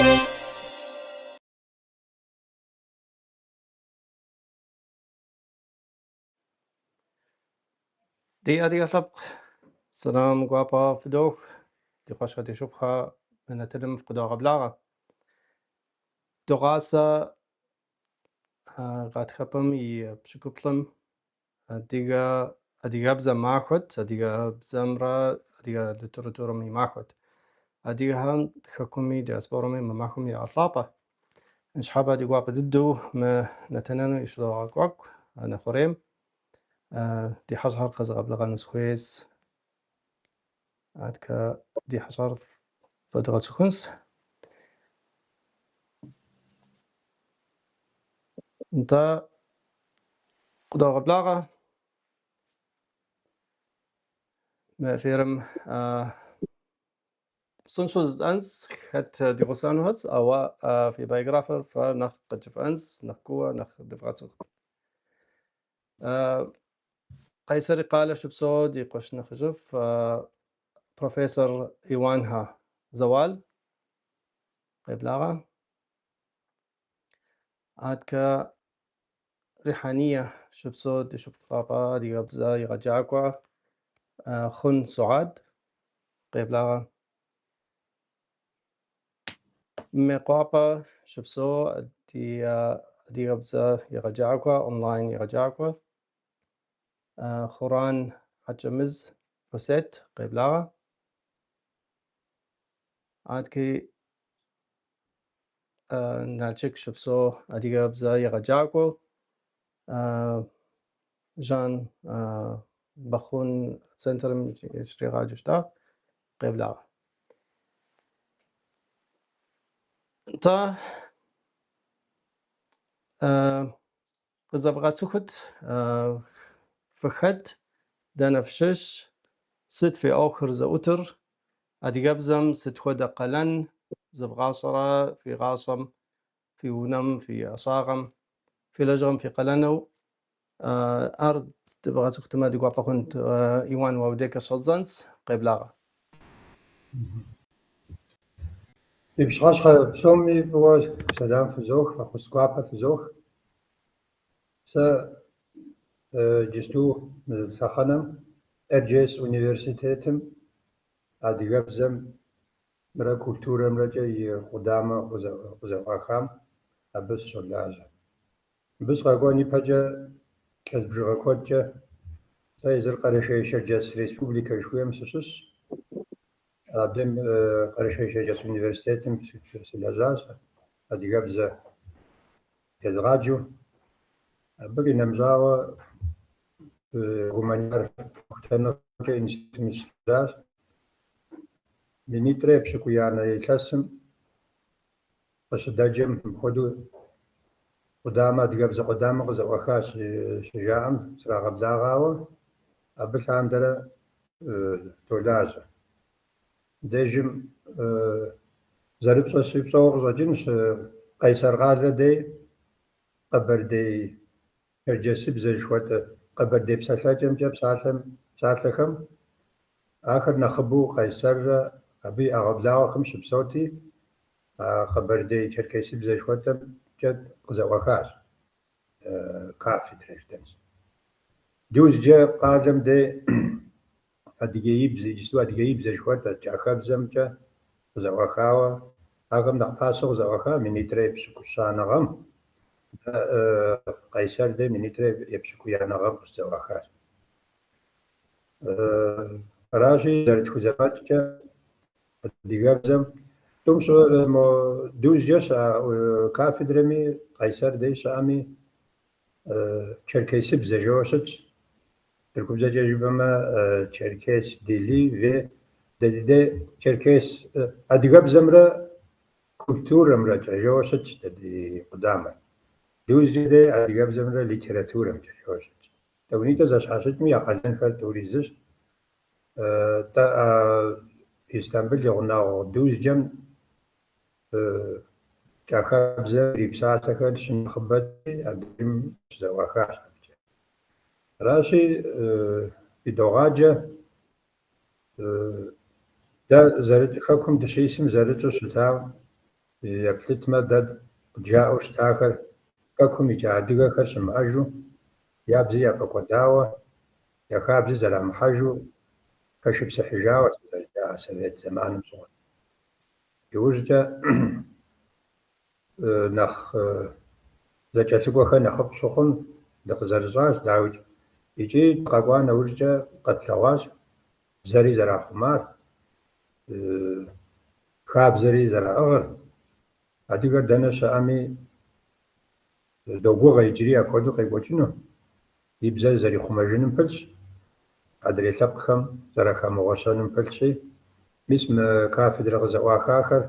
Ди адыгэ лъэпкъ, сэлам гуапэ фыдох, ди къуэшхэ, ди шыпхъухэ, мы нэтыным фыкъыдогъэблагъэ. Дыгъуасэ гъатхэпэм и пщыкӏуплӏым адыгэбзэ махуэт, адыгэбзэмрэ адыгэ литературэм и махуэт. Адыгэхэм хэкуми диаспорэми мы махуэм ягъэлъапӏэ. Ныщхьэбэ ди гуапэ дыдэу мы нэтыныр щыдогъэкӏуэкӏ ӏэнэ хъурейм. Ди хьэщӏэхэр къэзгъэблэгъэну сыхуейс. Аткэ ди хьэщӏэр фэдгъэцӏыхунс. Нтӏэ, къыдогъэблагъэ мы эфирым псынщӏэу жысӏэнс, хэт ди гъусэнухэс, ауэ фи биографиер фэ нэхъ къыджыфӏэнс, нэхъ кууэ, нэхъ дывгъэцӏыху. Къайсэри къалэ щыпсэу ди къуэш нэхъыжьыфӏ профессор Иуанхэ Зэуал къеблагъэ. Аткэ Рихьэние щыпсэу ди шыпхъу лъапӏэ адыгэбзэ егъэджакӏуэ Хъун Суад къеблагъэ. Мейкъуапэ щыпсэу ди адыгэбзэ егъэджакӏуэ, онлайн егъэджакӏуэ Хъуран Хьэкӏэмыз Фосет къеблагъэ. Аткӏи Налшык щыпсэу адыгэбзэ егъэджакӏуэу Жан Бэхъун центрым щригъаджэу щыта къеблагъэ. Нтӏэ, къызэвгъэцӏыхут, фыхэт, дэнэ фщыщ, сыт фи ӏуэхур зыӏутыр, адыгэбзэм сыт хуэдэ къалэн зывгъащӏэрэ фи гъащӏэм, фи унэм, фи ӏэщӏагъэм, фи лэжьыгъэм фи къалэну. Ар дывгъэцӏыхутэмэ ди гуапэ хъунт. Иуан, уэ уи дежкӏэ щӏэддзэнс, къеблагъэ. Фи пщыхьэщхьэ псоми фӏыуэ сэлам фызох, фӏэхъус гуапэ фызох. Сэ иджысту мы лъэхъэнэм Эрджиес университетым адыгэбзэмрэ культурэмрэкӏэ и къудамэ къызэӏуахам абы сыщолажьэ. Мыбы сыкъэкӏуэн ипэкӏэ илъэс бжыгъэ куэдкӏэ сэ езыр Къэрэшей-Шэрджэс республикэ жыхуиӏэм сыщыщщ. Абдейм Къэрэшей-Шэрджэс университетым сылэжьащ адыгэбзэ езгъаджэу. Абы къинэмыщӏауэ гуманитар къэхутэныгъэмкӏэ институтым сылэжьащ. Минитӏрэ епщыкӏуиянэ илъэсым къыщыдэджэм мыпхуэдэу къудамэ, адыгэбзэ къудамэ къызэӏуахащ щыжаӏэм срагъэблэгъауэ, абы лъандэрэ долажьэ. Мыбдежым зэрыпщӏэщи, пщӏэуэ къыщӏэкӏынщ, Къайсэр къалэ дей къэбэрдей шэрджэсыбзэ жыхуэтӏэ къэбэрдей псэлъэкӏэмкӏэ псалъэм псалъэхэм ахэр нэхъыбэу Къайсэррэ абы и ӏэгъуэблагъэхэм щыпсэути, а къэбэрдей черкесыбзэ жыхуэтӏэмкӏэ къызэӏуахащ кафедрэ жытӏэнщ. Дюзджэ къалэм дей адыгеибзэ, иджысту адыгеибзэ жыхуэтӏэ кӏахэбзэмкӏэ къызэӏуахауэ, ахэм нэхъ пасэу къызэӏуаха минитӏрэ епщыкӏущанэ гъэм, Къайсэр дей минитӏрэ епщыкӏуиянэ гъэм къыщызэӏуахащ. Аращи, зэрытхузэфӏэкӏкӏэ адыгэбзэм тӏум мо Дюзджэ щыӏэ кафедрэми, Къайсэр дей щыӏэми черкесыбзэ жэуэ щытщ. Тыркубзэкӏэ жыпӏэмэ, черкес дили ве дэ ди дей черкес адыгэбзэмрэ культурэмрэкӏэ жэуэ щытщ дэ ди къудамэр. Дюзджэ дей адыгэбзэмрэ литературэмкӏэ жэуэ щытщ. Тӏэунитӏэ зэщхьэщыкӏми, я къалэнхэр тӏури зыщ. Истамбыл и гъунэгъу Дюзджэм кӏахэбзэм ирипсалъэхэр щынэхъыбэти, абдежым щызэӏуахащ абыкӏэ. Аращи, идогъаджэ. Дэ хэкум дыщисым зэрытщӏу щытам Еплъытмэ, дэ къыджаӏэу щытахэр хэкум икӏа адыгэхэр щымыӏэжу, я бзи яфӏэкӏуэдауэ, я хабзи зэрамыхьэжу хэшыпсыхьыжауэ зэрыжаӏэ совет зэманым щыгъуэ. Иужькӏэ нэхъ зэкӏэлъыкӏуэхэр нэхъыфӏ щыхъум дыкъызэрыщӏащ, дауикӏ. Икӏи дыкъэкӏуа нэужькӏэ къэтлъэгъуащ бзэри зэрахъумар, хабзэри зэраӏыгъыр. Адыгэр дэнэ щыӏэми, догугъэ иджыри апхуэдэу къекӏуэкӏыну, и бзэр зэрихъумэжыным пылъщ, адрей лъэпкъхэм зэрахэмыгъуэщэным пылъщи, мис мы кафедрэ къызэӏуахахэр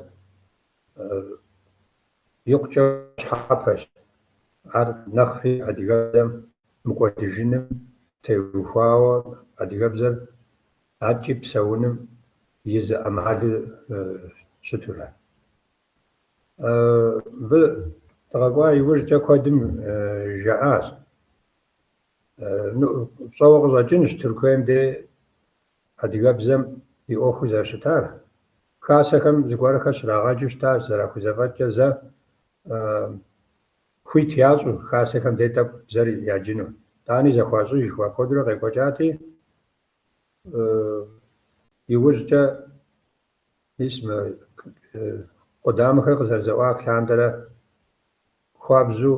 икъукӏэ щхьэпэщ. Ар нэхъри адыгэбзэм мыкӏуэдыжыным теухуауэ адыгэбзэр адэкӏи псэуным и зы ӏэмалу щытурэ. Мыбы дыкъэкӏуа иужькӏэ куэдым жаӏащ. Пщӏэуэ къыщӏэкӏынщ Тыркуейм дей адыгэбзэм и ӏуэхур зэрыщытар. Хасэхэм зыгуэрхэр щрагъэджу щытащ, зэрахузэфӏэкӏкӏэ зэ хуит ящӏу хасэхэм дей тӏэкӏу бзэр яджыну. Итӏани зэхуащӏыжу апхуэдэурэ къекӏуэкӏати, иужькӏэ мис мы къудамэхэр къызэрызэӏуах лъандэрэ хуабжьу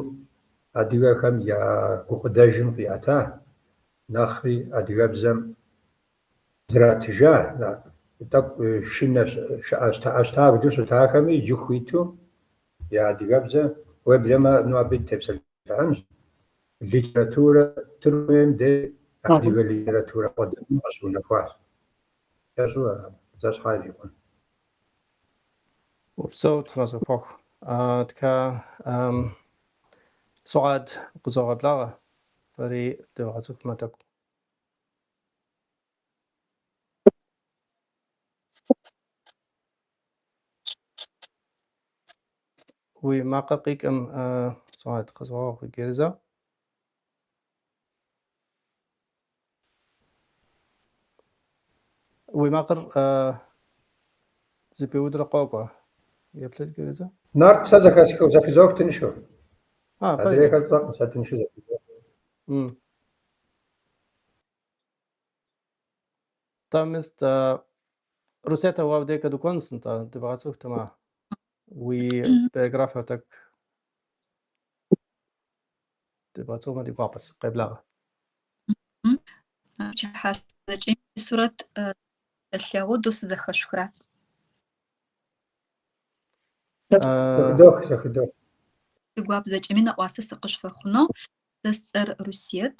адыгэхэм я гукъыдэжым къиӏэта, нэхъри адыгэбзэм зратыжа, тӏэкӏу шынэ щыӏэ щтэӏэщтаблэу щытахэми иджы хуиту я адыгэбзэ, уеблэмэ, ну абы дытепсэлъыхьынщ, литературэ Тыркуейм дей адыгэ литературэ къудамэ къыщыунэхуащ. Кӏэщӏу зэ щхьэ ирикъун. Упсэу, Тхьэ зэхуэхъу. Тхэ Суӏад къызогъэблагъэ, фэри дывгъэцӏыхумэ тӏэкӏу. Уи макъыр къикӏым, Суӏад, къызогъэгъу иджыри зэ. Уи макъыр зэпиудрэ къокӏуэ. Еплъыт иджыри зэ. Нарт сэ зэхэсхыу, зэхызох тыншу. А, пэжу. Адрейхэр сщӏэкъым, сэ тыншу зэхызох. Тӏэ, мис, Русетэ, уэ абдейкӏэ дыкӏуэнщ, нтӏэ, дыбгъэцӏыхутэмэ, уи биографиер тӏэкӏу дыбгъэцӏыхумэ ди гуапэщ. Къеблагъэ. Пчыхьэ зэкӏэми сурэт сэлъэгъу, дэу сызэхэшъухра? Зэхыдох, зэхыдох. Сигуап зэкӏэми нэӏуасэ сыкъышъуфэхъунэу. Сэ сцӏэр Русет,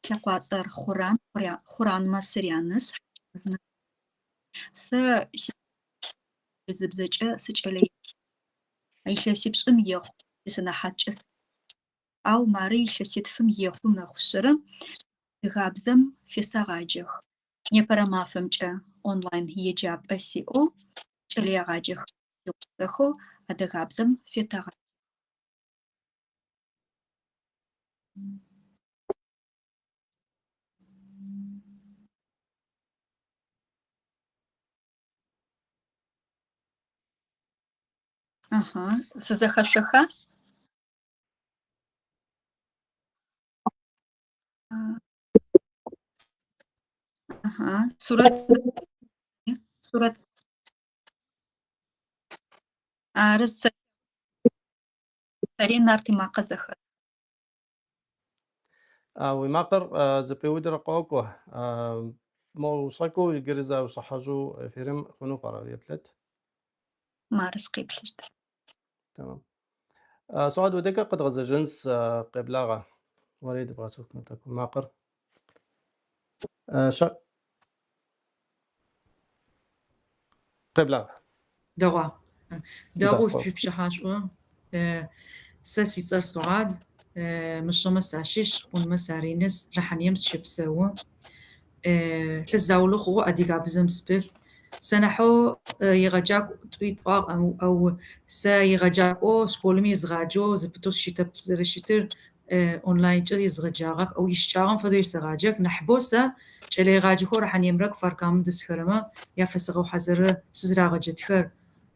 слъэкъуацӏэр Хъуран, Хъуранмэ сыряныс. Сэ инджылызыбзэкӏэ сыкӏэлэ илъэсипшӏым ехъу сисэнэхьаткӏэ ау мары илъэситфым ехъу мэхъушъэрэ адыгабзэм фесэгъаджэх. Непэрэ мафэмкӏэ онлайн еджапӏэ сиӏэу кӏэлэегъаджэхэр сигъусэхэу адыгабзэм фетэгъаджэх. Ыхьы, сызэхэшъоха? Ыхьы, сурэт сурэт ары сэ сэри Нарт имакъэ зэхэсхы. Уи макъыр зэпиудрэ къокӏуэ. Мо ущӏэкӏыу иджыри зэ ущӏыхьэжу эфирым хъуну пӏэрэ? Еплъыт. Мары сыкъеплъыщт. Тэмэм. Суӏад, удэкӏэ къэдгъэзэжынщ, къеблагъэ. Уэри дыбгъэцӏыхумэ тӏэкӏу макъыр. Щэ. Къеблагъэ. Дэгъуа. Дэгъу Дэгъу. шъуипщыхьашӏо. Сэ сицӏэр Суӏад, Мышъэмэ сащыщ, Къунмэ сариныс, Рыхьанием сыщэпсэу. Илъэс заулэ хъугъэу адыгабзэм сыпылъ. Сэнэхьэу егъэджакӏу тӏуи тӏуагъ, ау сэ егъэджакӏоу школым езгъаджэу зэпытэу сыщытэп зэрэщытыр онлайнкӏэ езгъэджагъэх, ау ищыкӏагъэм фэдэу есэгъаджэх. Нахьыбэу сэ кӏэлэегъаджэхэу Рыхьаниемрэ Кфар-Камэм дэсхэрэмэ яфэсэгъэухьазыры сызрагъэджэтхэр.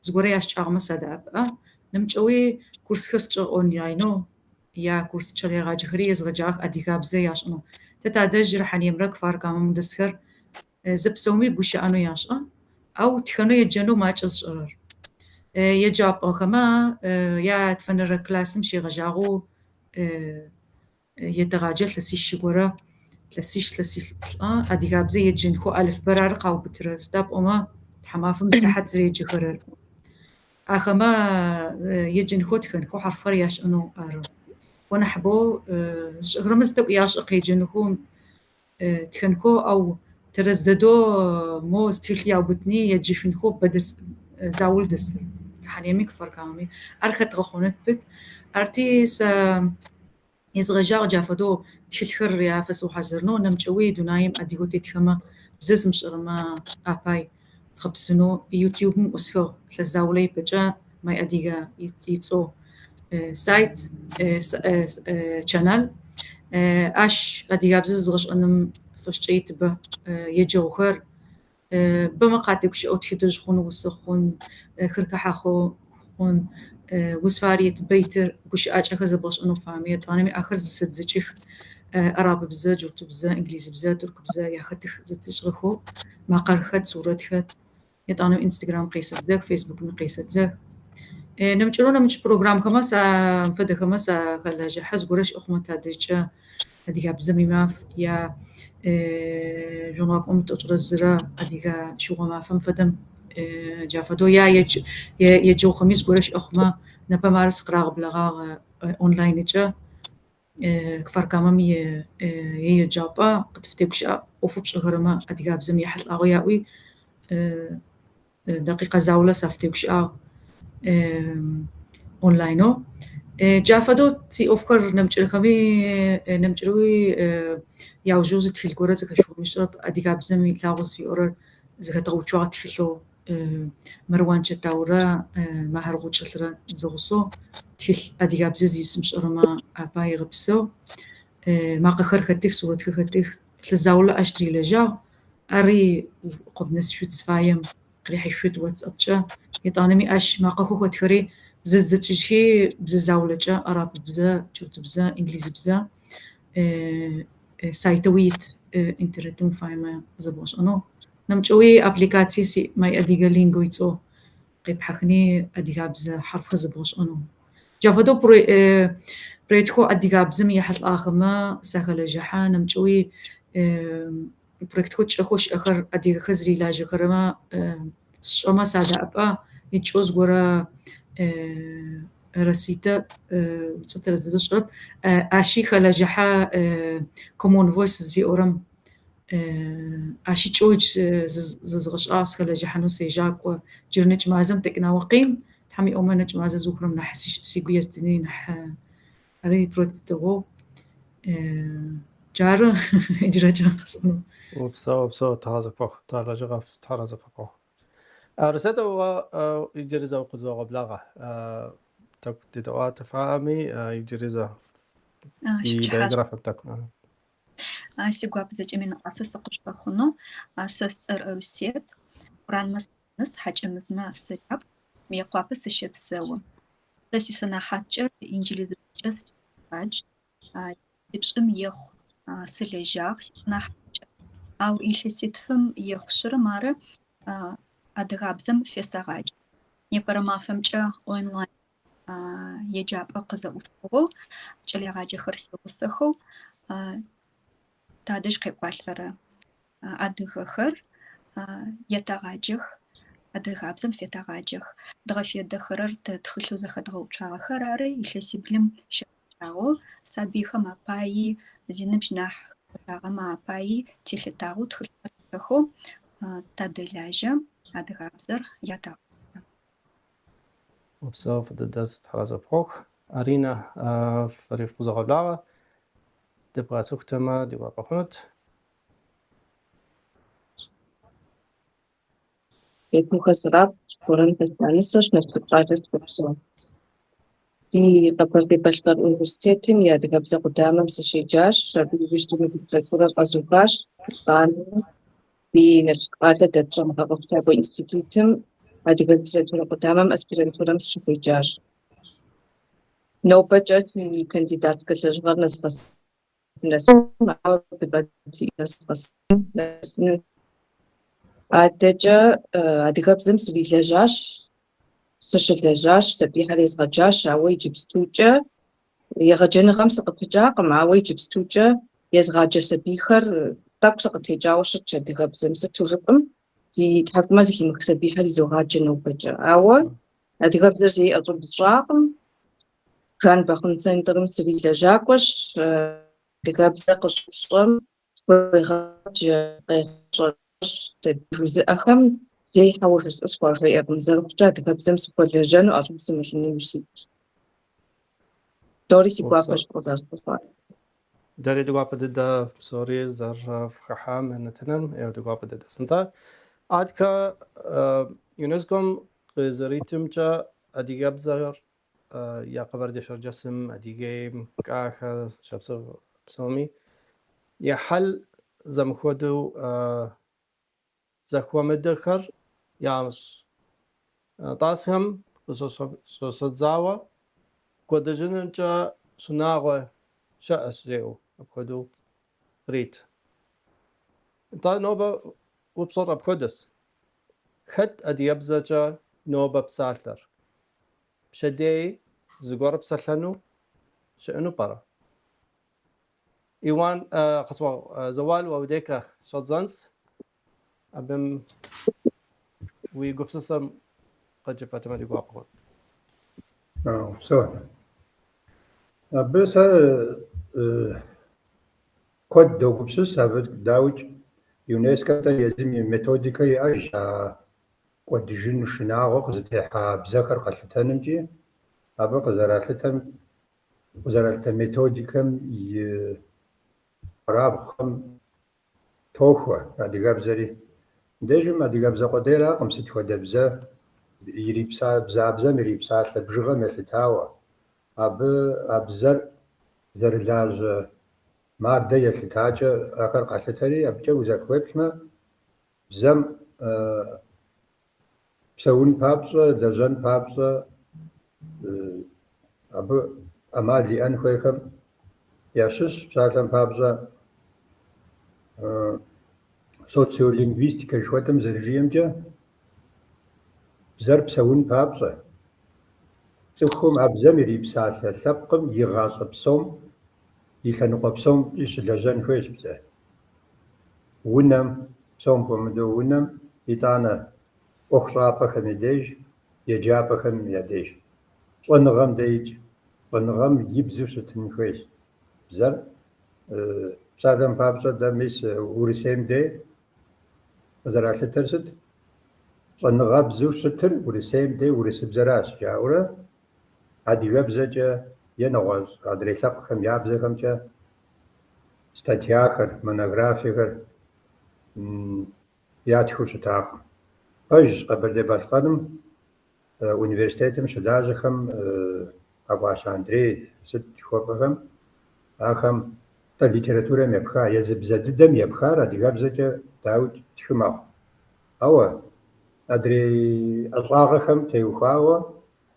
Зыгорэ ящыкӏагъэмэ садэӏэпыӏэ. Нэмыкӏэуи курсхэр сшӏыгъ онлайнэу, я курс кӏэлэегъаджэхэри езгъэджагъэх адыгабзэ яшӏэнэу. Тэ тадэжь Рыхьаниемрэ Кфар-Камэм дэсхэр зэпсэуми гущыӏэнэу яшӏэ, ау тхэнэу еджэнэу макӏэ зышӏэрэр. Еджапӏэхэмэ ятфэнэрэ классым щегъэжьагъэу етэгъаджэ илъэсищ горэ, илъэсищ, илъэсиплӏэ адыгабзэ еджэнхэу алыфбэр ары къаубытырэр. Сыда пӏомэ тхьамафэм зы сыхьат зэреджэхэрэр. Ахэмэ еджэнхэу, тхэнхэу хьарфхэр яшӏэнэу ары. Кӏо нахьыбэу зышӏэхэрэмэ зы тӏэкӏу яшӏэ къеджэнхэу, тхэнхэу, ау тэрэз дэдэу мо зы тхылъ яубытыни еджэшъунхэу бэ дэс заул дэсыр. Рыхьаниеми Кфар-Камэми. Ар хэдгъэхъонэу тыпыт. Арти сэ езгъэжьагъ джа фэдэу тхылъхэр яфэсыухьазырынэу, нэмыкӏэуи дунаим адыгэу тетхэмэ бзэ зымышӏэрэмэ апай згъэпсынэу Ютубым ӏусхыгъ илъэс заулэ ипэкӏэ My Адыгэ ицӏэу сайт, чанал. Ащ адыгабзэ зэзгъэшӏэным фэшӏкӏэ итыбэ еджэгъухэр, бэмэ къатегущыӏэу тхыдэжъ хъун, усэ хъун, хыркэхьахэу хъун, узфаер ит, бэ итыр, гущыӏакӏэхэр зэбгъэшӏэнэу фаеми, етӏанэми ахэр зэсэдзэкӏых, арабыбзэ, джуртыбзэ, инглизыбзэ, тыркубзэ яхэтых зэдзэкӏыгъэхэу, макъэр хэт, сурэт хэт, етӏанэ Инстаграм къесэдзэх, Фейсбукми къесэдзэх. Нэмыкӏырэу нэмыкӏ программхэмэ са фэдэхэмэ сахэлэжьыхьэ, зыгорэ щыӏэ хъумэ тадэжькӏэ адыгабзэм имаф я жъоныгъуакӏом тӏокӏырэ зырэ адыгэ шыгъо мафэм фэдэм джа фэдэу я еджэгъухэми зыгорэ щыӏэ хъумэ непэ мары сыкъырагъэблэгъагъ онлайныкӏэ Кфар-Камэм иеджапӏэ къытфытегущыӏэ ӏофэу пшӏэхэрэмэ адыгабзэм ехьылӏагъэу яӏуи дакъикъэ заулэ сафытегущыӏагъ онлайнэу. Джа фэдэу сиӏофхэр нэмыкӏырэхэми нэмыкӏырэуи яужьэу зы тхылъ горэ зэхэшъухыгъэми сшӏэрэп адыгабзэм илъагъо зыфиӏорэр зэхэтыгъэуцуагъэ тхылъэу Марыуан Чэтаурэ Махьыр Гъукӏэлӏрэ зэгъусэу тхылъ адыгабзэ зи сымышӏэрэмэ апай ыгъэпсыгъ. Макъэхэр хэтых, сурэтхэр хэтых. Илъэс заулэ ащ тырилэжьагъ. Ари къыбнэсышъут зыфаем, къырихьышъут WhatsApp-кӏэ. Етӏанэми ащ макъэхэу хэтхэри зэдзэкӏыжьхи бзэ заулэкӏэ, арабыбзэ, джуртыбзэ, инглизыбзэ сайтэуи ит интернетым уфаемэ зэбгъэшӏэнэу. Нэмыкӏэуи аппликацие сиӏ My Адыгэ Lingo ицӏэу къепхьэхыни адыгабзэ хьарфхэр зэбгъэшӏэнэу. Джа фэдэу проектхэу адыгабзэм ехьылӏагъэхэмэ сахэлэжьыхьэ, нэмыкӏэуи проектхэу кӏэхэу щыӏэхэр адыгэхэр зырилажьэхэрэмэ сшӏэмэ садэӏэпыӏэ, икӏэу зыгорэ Роситэ ыцӏэ тэрэз дэдэу сшӏэрэп, ащи хэлэжьыхьэ Common Voice зыфиӏорэм ащи кӏэу зэзгъэшӏагъ, сыхэлэжьыхьэнэу сежьагъ, кӏо джыры нэкӏмазэм тӏэкӏунагъо къин, Тхьэм иӏомэ нэкӏмазэ зыухырэм нахь сигу естыни нахь ари проект дэгъоу джары иджырэкӏэ къэсӏонэу. Упсэу, упсэу, Тхьэ зэпохъу, Тхьэ лэжьыгъэф, Тхьэ зэпэпохъу. Русетэ уэ иджыри зэ укъызогъэблагъэ. Тӏэкӏу дедэӏуа фаеми, иджыри зэ и биографием тӏэкӏу. Сигуап зэкӏэми нэӏуасэ сыкъышъуфэхъунэу. Сэ сцӏэр Русет. Къуранмэ сыныс, Хьакӏэмызмэ сыряпхъу, Мыекъуапэ сыщэпсэу. Сэ сисэнэхьаткӏэ инджылызыбзэкӏэ сыкӏэлэегъадж. Илъэсипшӏым ехъу сылэжьагъ сисэнэхьаткӏэ. Ау илъэситфым ехъу-шъырэм ары адыгабзэм фесэгъадж. Непэрэ мафэмкӏэ онлайн еджапӏэ къызэӏусхыгъэу, кӏэлэегъаджэхэр сигъусэхэу тадэжь къекӏуалӏэрэ адыгэхэр етэгъаджэх, адыгабзэм фетэгъаджэх. Дгъэфедэхэрэр тэ тхылъэу зэхэдгъэуцуагъэхэр ары илъэсиблым щегъэжьагъэу сабыйхэм апаи, зиныбжь нахь хэкӏотагъэмэ апаи телъытагъэу тхылъхэр тиӏэхэу тадэлажьэ, адыгабзэр ятэгъашӏэ. Упсэу, фӏы дыдэ, Тхьэ зэпхъух. Аринэ, фэри фыкъызогъэблагъэ. Дыбгъэцӏыхутэмэ, ди гуапэ хъунут. Бетухэ срапхъущ, Борэнхэ сранысэщ, Налшык къалэ сыщопсэу. Ди Къэбэрдей-Балъкъэр университетым и адыгэбзэ къудамэм сыщеджащ, абы иужькӏэ магистратурэр къэзухащ, итӏанэ ди Налшык къалэ дэт щӏэныгъэ-къэхутакӏуэ институтым Адыгэ литературэ къудамэм аспирантурэм сыщыхуеджащ. Нобэкӏэ си кандидатскэ лэжьыгъэр нэзгъэсыну, ауэ нэзгъэсыну. Адэкӏэ адыгэбзэм срилэжьащ, сыщылэжьащ, сабийхэр езгъэджащ, ауэ иджыпстукӏэ егъэджэныгъэм сыкъыпыкӏакъым, ауэ иджыпстукӏэ езгъаджэ сабийхэр тӏэкӏу сыкъытекӏауэ щытщ адыгэбзэм. Сыту жыпӏэм, зи тхьэкӏумэ зэхимых сабийхэр изогъаджэ нобэкӏэ. Ауэ адыгэбзэр зэи ӏэщӏыб сщӏакъым. Жан Бэхъун центрым срилэжьакӏуэщ, адыгэбзэ къыщӏэпщӏэм схуегъаджэ, къегъащӏэ сабий жызыӏэхэм зэи хьэуэ жысӏэу схуажеӏэкъым. Зэрыхъукӏэ адыгэбзэм сыхуэлэжьэну ӏэщӏыб сымыщӏыну иужь ситщ. Псори си гуапэщ фыкъызэрысцӏыхуар. Дэри ди гуапэ дыдэ псори зэрыфхыхьам нэтыным, ди гуапэ дыдэ. Нтӏэ, адэкӏэ ЮНЕСКО-м къызэритымкӏэ адыгэбзэр я Къэбэрдей-Шэрджэсым, Адыгейм, Кӏахэ, Шапсыгъ псоми я хьэл зэмыхуэдэу зэхуэмыдэхэр ящӏ. Тӏасхэм къыщыщӏэдзауэ кӏуэдыжынкӏэ шынагъуэ щыӏэщ, жеӏэу апхуэдэу кърит. Нтӏэ, нобэ упщӏэр апхуэдэщ. Хэт адыгэбзэкӏэ нобэ псалъэр? Пщэдей зыгуэр псэлъэну щыӏэну пӏэрэ? Иуан, къысхуэгъэгъу, Зэуал уэ уи декӏэ щӏэдзэнс, абым уи гупсысэм къыджепӏэтэмэ ди гуапэ хъунт. Упсэу. Абы сэ куэд догупсыс, абы дауикӏ ЮНЕСКО-тӏэ езым и методикэ иӏэжщ а кӏуэдыжын шынагъуэ къызытехьа бзэхэр къэлъытэнымкӏи, абы къызэралъытэм, къызэралъытэ методикэм и кӏуэрабгъухэм тохуэ адыгэбзэри. Мыбдежым адыгэбзэ къудейракъым сыт хуэдэ бзэ ирипса- а бзэм ирипсалъэ бжыгъэм елъытауэ, абы а бзэр зэрылажьэ мардэ елъытакӏэ ахэр къалъытэри, абыкӏэ узэхуеплъмэ, бзэм псэун папщӏэ, лэжьэн папщӏэ, абы ӏэмал иӏэн хуейхэм ящыщ, псалъэм папщӏэ, социолингвистикэ жыхуэтӏэм зэрыжиӏэмкӏэ, бзэр псэун папщӏэ, цӏыхум а бзэм ирипсалъэ лъэпкъым и гъащӏэ псом, и лъэныкъуэ псомкӏи щылэжьэн хуейщ бзэр. Унэм, псом хуэмыдэу унэм, итӏанэ ӏуэхущӏапӏэхэм я деж, еджапӏэхэм я деж. Щӏэныгъэм дейкӏ, щӏэныгъэм и бзэу щытын хуейщ бзэр. Псалъэм папщӏэ, дэ мис Урысейм дей къызэралъытэр сыт? Щӏэныгъэбзэу щытыр Урысейм дей урысыбзэращ, жаӏэурэ адыгэбзэкӏэ е нэгъуэщӏ адрей лъэпкъхэм я бзэхэмкӏэ статьяхэр, монографиехэр ятхыу щытакъым. Пэжщ, Къэбэрдей-Балъкъэрым университетым щылажьэхэм Хьэкӏуащэ Андрей сыт жыхуэпӏэхэм, ахэм тӏэ литературэм епха, езы бзэ дыдэм епхар адыгэбзэкӏэ дауикӏ тхы мэхъу. Ауэ адрей ӏэщӏагъэхэм теухуауэ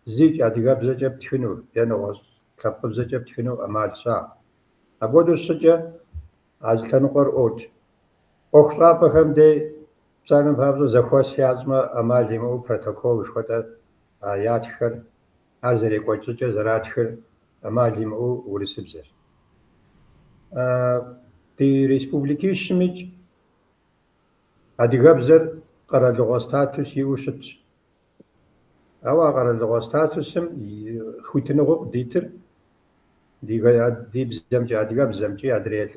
зикӏ адыгэбзэкӏэ птхыну е нэгъуэщӏ лъэпкъыбзэкӏэ птхыну ӏэмал щыӏэкъым. Апхуэдэу щыткӏэ а зы лъэныкъуэр ӏуокӏ. ӏуэхущӏапӏэхэм дей псалъэм папщӏэ зэхуэс ящӏмэ, ӏэмал имыӏэу протокол жыхуэтӏэр а ятххэр, ар зэрекӏуэкӏ щӏыкӏэр зэратхыр ӏэмал имыӏэу урысыбзэщ. Ди республикищымикӏ адыгэбзэр къэралыгъуэ статус иӏэу щытщ. Ауэ а къэралыгъуэ статусым и хуитыныгъэу къыдитыр ди бзэмкӏэ, адыгэбзэмкӏи, адрей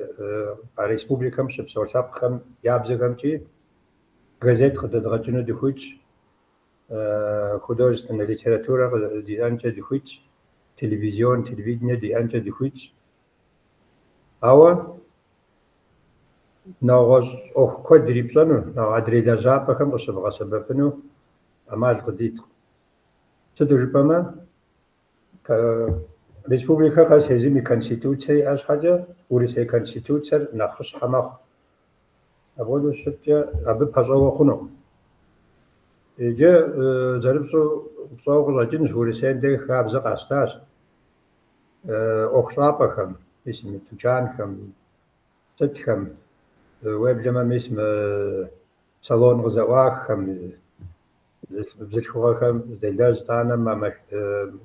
а республикэм щыпсэу лъэпкъхэм я бзэхэмкӏи газет къыдэдгъэкӏыну дыхуитщ, художественнэ литературэ диӏэнкӏэ дыхуитщ, телевизион, телевидение диӏэнкӏэ дыхуитщ. Ауэ нэгъуэщӏ ӏуэху куэд ирипщӏэну, адрей лэжьапӏэхэм къыщыбгъэсэбэпыну ӏэмал къыдиткъым. Сыту жыпӏэмэ, республикэ къэс езым и конституцие иӏэ щхьэкӏэ, Урысей конституцэр нэхъыщхьэ мэхъу. Апхуэдэу щыткӏэ абы пэщӏэуэ хъунукъым. Иджы зэрыпщӏэу пщӏэуэ къыщӏэкӏынщ, Урысейм деж хабзэ къащтащ ӏуэхущӏапӏэхэм, мис мы тучанхэм, сытхэм, уеблэмэ мис мы салон къызэӏуаххэм, бзылъхугъэхэм зделэжь, итӏанэ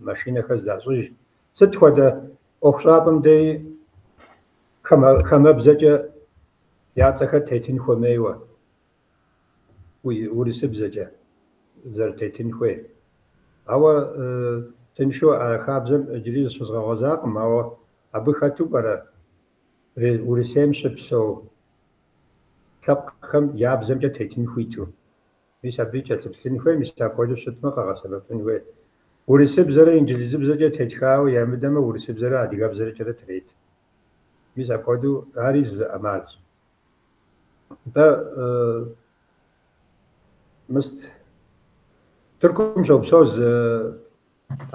машинэхэр здащӏыж. Сыт хуэдэ ӏуэхущӏапӏэм деи хамэбзэкӏэ я цӏэхэр тетын хуэмейуэ, урысыбзэкӏэ зэрытетын хуей. Ауэ тыншу а хабзэм иджыри зыщызгъэгъуэзакъым, ауэ абы хэту пӏэрэ Урысейм щыпсэу лъэпкъхэм я бзэмкӏэ тетын хуиту. Мис абы кӏэлъыплъын хуей, мис апхуэдэу щытмэ къэгъэсэбэпын хуей. Урысыбзэрэ инджылызыбзэкӏэ тетхауэ ямыдэмэ, урысыбзэрэ адыгэбзэрэкӏэрэ трет. Мис апхуэдэу ари зы ӏэмалщ. Нтӏэ, мыст Тыркум щопсэу зы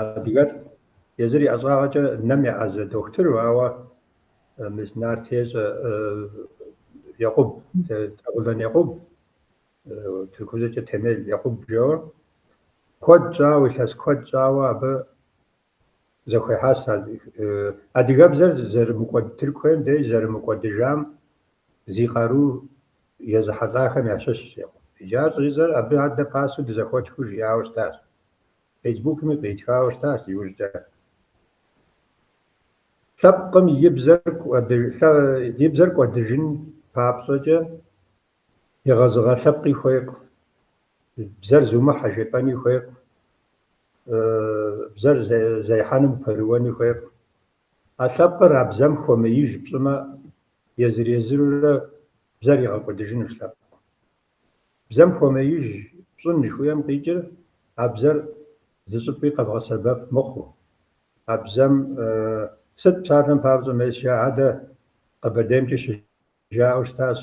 адыгэлӏ, езыр и ӏэщӏагъэкӏэ нэм еӏэзэ дохутыру, ауэ мис Нарт ещӏэ Екъуб, Тэгъулэн Екъуб, тыркубзэкӏэ Темел Екъуб жэуэ. Куэд щӏауэ, илъэс куэд щӏауэ абы зэхуехьэс адыгэбзэр зэрымыкӏуэд Тыркуем деж зэрымыкӏуэдыжам зи къару езыхьэлӏахэм ящыщщ Екъуб. Иджы ар щӏыжысӏэр абы адэ пасэу дызэхуэтхыу жиӏауэ щытащ. Фейсбукми къритхауэ щытащ иужькӏэ. Лъэпкъым и бзэр кӏуэдыжын папщӏэкӏэ егъэзыгъэ лъэпкъи хуейкъым. Бзэр зумыхьэ жепӏэни хуейкъым. Бзэр зехьэным упэрыуэни хуейкъым. А лъэпкъыр а бзэм хуэмеиж пщӏымэ, езыр-езырурэ бзэр игъэкӏуэдыжынущ лъэпкъым. Бзэм хуэмеиж пщӏын жыхуиӏэм къикӏыр а бзэр зы щӏыпӏи къэбгъэсэбэп мыхъуу. А бзэм сыт псалъэм папщӏэ мес жаӏэ, адэ Къэбэрдеймкӏи щыжаӏэу щытащ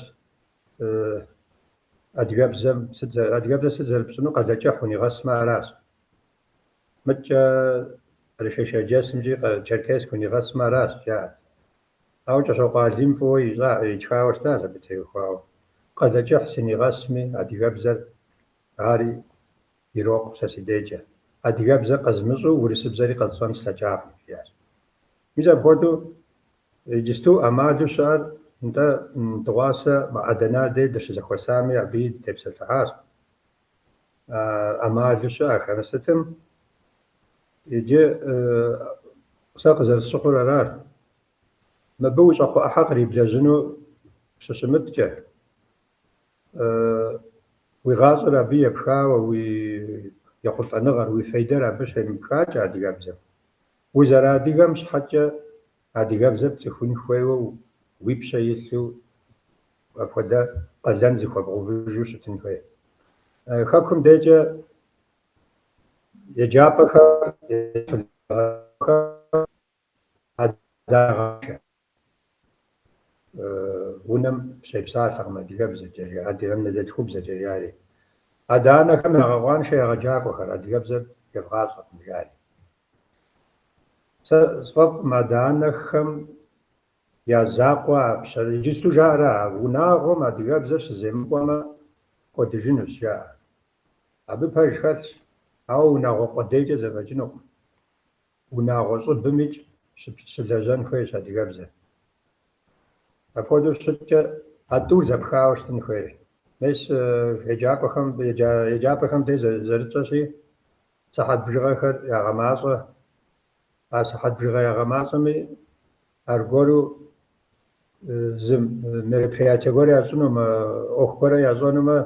адыгэбзэм сыт адыгэбзэр сыт зэрыпщӏыну Къалэкӏыхь унигъэсмэ аращ. Мыткӏэ Къэрэшей-Шэрджэсымкӏи Черкесск унигъэсмэ аращ, жаӏэрт. Ауэ Кӏыщокъуэ Алим фӏыуэ ищӏа, итхауэ щытащ абы теухуауэ. Къалэкӏыхь сынигъэсми, адыгэбзэр ари ирокъу сэ си дежкӏэ. Адыгэбзэр къэзмыщӏэу урысыбзэри къэсщӏэн слъэкӏакъым, жиӏащ. Мис апхуэдэу иджысту ӏэмалу щыӏэр, нтӏэ, дыгъуасэ Адана дей дыщызэхуэсами, абыи дытепсэлъыхьащ. ӏэмалу щыӏэхэр сытым иджы сэ къызэрысщыхъур аращ. Мыбы уи щӏакхъуэ ӏыхьэ къриблэжьыну щыщымыткӏэ, уи гъащӏэр абы епхауэ, уи ехъулӏэныгъэр, уи фейдэр абы щемыпхакӏэ адыгэбзэм. Узэрыадыгэм щхьэкӏэ адыгэбзэр пцӏыхун хуейуэ уи пщэ илъу апхуэдэ къалэн зыхуэбгъэувыжу щытын хуей. Хэкум дежкӏэ еджапӏэхэр адагъэшэ. Унэм щепсалъэкъым адыгэбзэкӏэ, адыгэ анэдэлъхубзэкӏэ жари. Адэ-анэхэм ягъэкъуаншэ егъэджакӏуэхэр, адыгэбзэр евгъащӏэкъым жари. Сэ сфӏэфӏкъым адэ-анэхэм я закъуэ а пщэр. Иджысту жаӏэра, унагъуэм адыгэбзэр щыземыкӏуэмэ, кӏуэдыжынущ, жаӏэ. Абы пэж хэлъщ, ауэ унагъуэ къудейкӏэ зэфӏэкӏынукъым. Унагъуэ щӏыбымикӏ щылэжьэн хуейщ адыгэбзэр. Апхуэдэу щыткӏэ а тӏур зэпхауэ щытын хуейщ. Мес еджакӏуэхэм, еджапӏэхэм дей зэрытщӏэщи, сыхьэт бжыгъэхэр ягъэмащӏэ. А сыхьэт бжыгъэ ягъэмащӏэми, аргуэру зы мероприятие гуэр ящӏынумэ, ӏуэху гуэрэ ящӏэнумэ,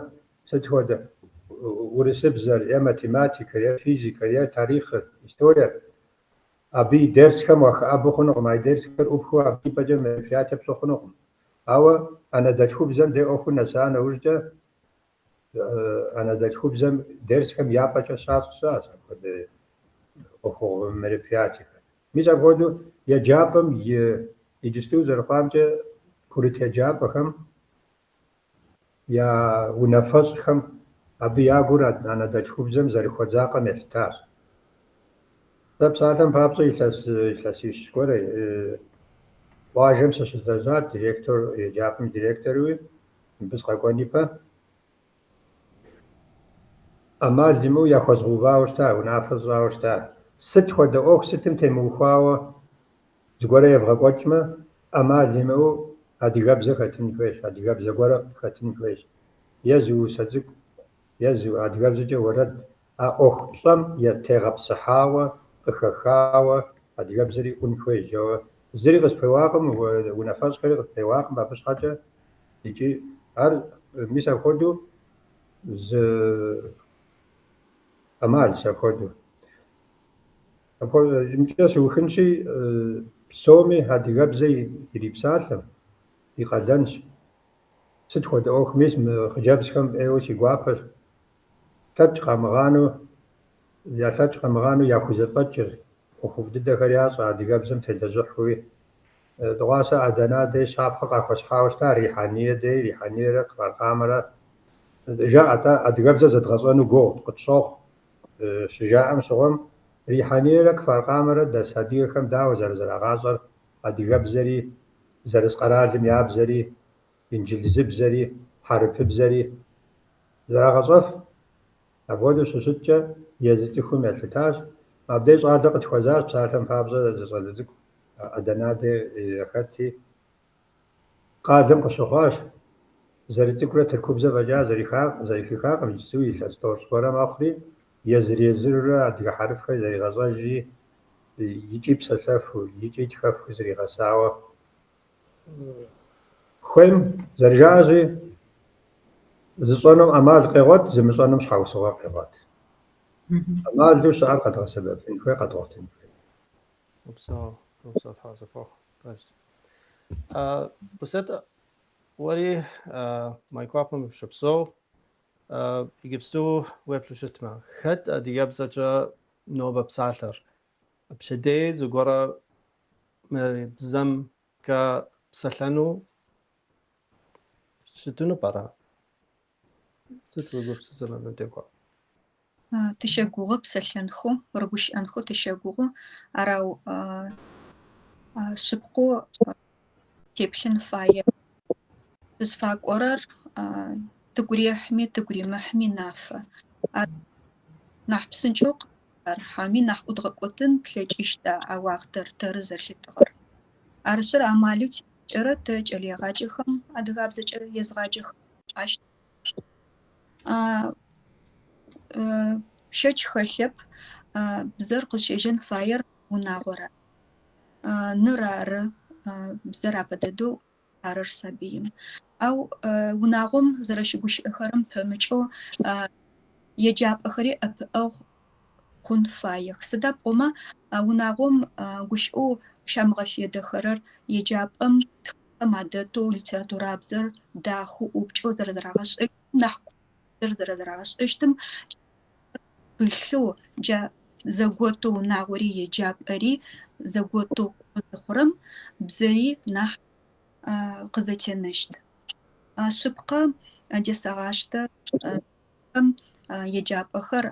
сыт хуэдэ урысыбзэр е математикэр, е физикэр, е тарихъыр, историер, абы и дерсхэм уахэӏэбэ хъунукъым, а и дерсхэр ӏупхыу абы и пӏэкӏэ мероприятие пщӏы хъунукъым. Ауэ анэдэлъхубзэм дей ӏуэхур нэса нэужькӏэ, анэдэлъхубзэм дерсхэм я пӏэкӏэ щащӏ щыӏэщ апхуэдэ ӏуэхугъуэ мероприятиехэр. Мис апхуэдэу еджапӏэм и иджысту зэрыхъуамкӏэ курыт еджапӏэхэм я унафэщӏхэм абы я гур анэдэлъхубзэм зэрыхуэдзакъэм елъытащ. Сэ псалъэм папщӏэ илъэс илъэсищ гуэрэ къуажэм сыщылэжьат директор, еджапӏэм и директоруи, мыбы сыкъэкӏуэн ипэ. ӏэмал имыӏэу яхуэзгъэувауэ щыта, унафэ сщӏауэ щыта. Сыт хуэдэ ӏуэху сытым темыухуауэ зыгуэрэ евгъэкӏуэкӏмэ, ӏэмал имыӏэу адыгэбзэ хэтын хуейщ, адыгэбзэ гуэрэ хэтын хуейщ. Е зы усэ цӏыкӏу, е зы адыгэбзэкӏэ уэрэд. А ӏуэху пщӏэм тегъэпсыхьауэ, къыхэхауэ адыгэбзэри ӏун хуейщ жэуэ. Зыри къыспеуакъым, унафэщӏхэри къытпеуакъым абы щхьэкӏэ. Икӏи ар мис апхуэдэу зы ӏэмалщ апхуэдэу. Апхуэдэмкӏэ сыухынщи, псоми адыгэбзэ ирипсалъэм ди къалэнщ. Сыт хуэдэ ӏуэху мис мы хъыджэбзхэм ӏейуэ си гуапэщ. Лъэкӏ къамыгъанэу, ялъэкӏ къамыгъанэу яхузэфӏэкӏыр, ӏуэхуфӏ дыдэхэр ящӏэ адыгэбзэм телэжьыхьуи. Дыгъуасэ Адана дей щапхъэ къахуэсхьауэ щыта Рихьэние дей, Рихьэниерэ Кфар-Къамэрэ. Жаӏэ-тӏэ, адыгэбзэр зэдгъэщӏэну гугъу къытщохъу щыжаӏэм щыгъуэм, Рихьэниерэ Кфар-Къамэрэ дэс адыгэхэм дауэ зэрызэрагъащӏэр адыгэбзэри, зэрыс къэралым я бзэри, инджылызыбзэри, хьэрыпыбзэри зэрагъэщӏэф. Апхуэдэу щыщыткӏэ езы цӏыхум елъытащ. Абдей щӏалэ къытхуэзащ, псалъэм папщӏэ, зы щӏалэ цӏыкӏу Адана дей хэти. Къалэм къыщыхъуащ. Зэрыцӏыкӏурэ тыркубзэ фӏэкӏа зэрихыхакъым, иджыпсту илъэс тӏощӏ гуэрэ мэхъури, езыр-езырурэ адыгэ хьэрыфхэр зэригъэщӏэжри, икӏи псэлъэфу, икӏи тхэфу зригъэсауэ. Хуейм зэрыжаӏэщи, зыщӏэнум ӏэмал къегъуэт, зымыщӏэнум щхьэусыгъуэ къегъуэт. ӏэмалу щыӏэр къэдгъэсэбэпын хуей, къэдгъуэтын хуей. Упсэу, упсэу, Тхьэгъэзэпохъу. Пэжщ. Русет, уэри Майкопым ущопсэу, иджыпсту уеплъу щытмэ, хэт адыгэбзэкӏэ нобэ псалъэр? Пщэдей зыгуэрэ мы бзэмкӏэ псэлъэну щытыну пӏэрэ? Сыт уи гупсысэр абы теухуа? Тыщэгугъы псэлъэнхэу, рыгущыӏэнхэу тыщэгугъы. Арау шъыпкъэу теплъын фае. Тызфакӏорэр тыгу рехьми тыгу римыхьми нафэ. Ар нахь псынкӏэу хьауми нахь ӏудгъэкӏотын тлъэкӏыщта а уахътэр тэры зэлъытыгъэр. Арышъыр амалэу тиӏэкӏэрэ тэ кӏэлэегъаджэхэм адыгабзэкӏэ езгъаджэхэм ащ щэч хэлъэп бзэр къызщежьэн фаер унагъор ары. Ныр ары бзэр апэ дэдэу арыр сабыим. Ау унагъом зэрэщыгущыӏэхэрэм пэмыкӏэу еджапӏэхэри ӏэпыӏэгъу хъун фаех. Сыда пӏомэ унагъом гущыӏэу щамыгъэфедэхэрэр еджапӏэм тхылъхэм адэтэу литературабзэр дахэу ӏупкӏэу зэрэзэрагъэшӏэщтым нахь зэрэзэрагъэшӏэщтым пылъэу джа зэготэу унагъори еджапӏэри зэготэу кӏо зыхъурэм бзэри нахь къызэтенэщт. Шъыпкъэ десэгъаштэ еджапӏэхэр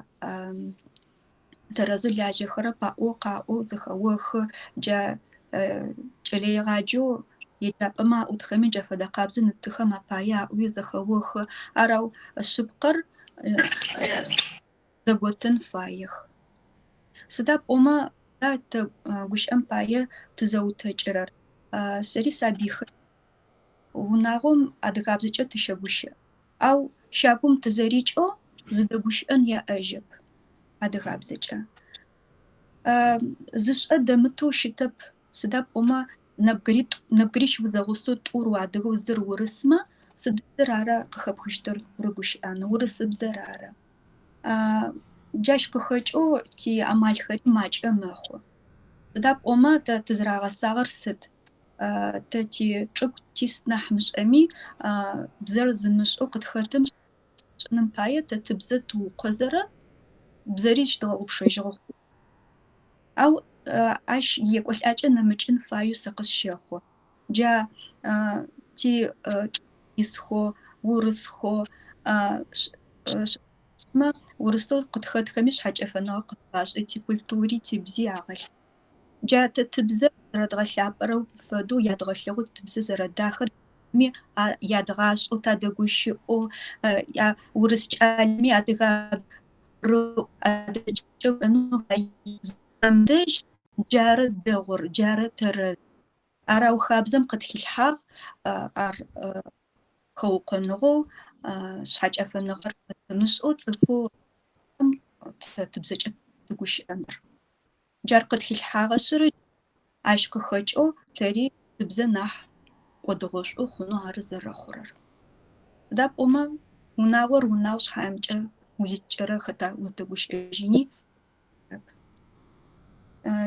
тэрэзэу лажьэхэрэп аӏоу къаӏоу зэхэохы. Джа кӏэлэегъаджэу еджапӏэмэ аӏутхэми джа фэдэ къабзэу ны-тыхэм апае аӏуи зэхэохы. Арау шъыпкъэр зэготын фаех. Сыда пӏомэ тэ гущыӏэм пае тызэутэкӏырэр. Сэри сабыйхэр унагъом адыгабзэкӏэ тыщэгущыӏэ. Ау щагум тызэрикӏэу зыдэгущыӏэн яӏэжьэп адыгабзэкӏэ. Зышӏэ дэмытэу щытэп. Сыда пӏомэ нэбгыритӏу нэбгырищ узэгъусэу тӏур уадыгэу зыр урысмэ сыдыр ара къыхэпхыщтыр урыгущыӏэн урысыбзэр ары. Джащ къыхэкӏэу тиамалхэри макӏэ мэхъу. Сыда пӏомэ тэ тызэрагъэсагъэр сыд? Тэ тичӏыгу тис нахь мышӏэми бзэр зымышӏэу къытхэтым шӏыным пае тэ тыбзэ тыукъозэрэ бзэри зыщыдгъэгъупшэжьыгъэ. Ау ащ иекӏолӏакӏэ нэмыкӏын фаеу сэ къысщэхъу. Джа ти исхэу, урысхэу урысэу къытхэтхэми шъхьэкӏэфэныгъэ къытфашӏы, тикультури тибзи агъэлъ. Джа тэ тыбзэ зэрэдгъэлъапӏэрэм фэдэу ядгъэлъэгъу тыбзэ зэрэдахэр ядгъашӏэу тадэгущыӏэу урыс кӏалэми адыгэ. Дэжь джары дэгъур, джары тэрэз. Ар ау хабзэм къытхилъхьагъ, ар хэукъоныгъэу, шъхьэкӏэфэныгъэр къытымышӏэу цӏыфэу тэ тыбзэкӏэ тыгущыӏэныр. Джар къытхилъхьагъэшъ, ащ къыхэкӏэу тэри тыбзэ нахь кӏодыгъошӏу хъунэу ары зэрэхъурэр. Сыда пӏомэ унагъор унагъу шъхьаемкӏэ узикӏэрэ хэта уздэгущыӏэжьыни.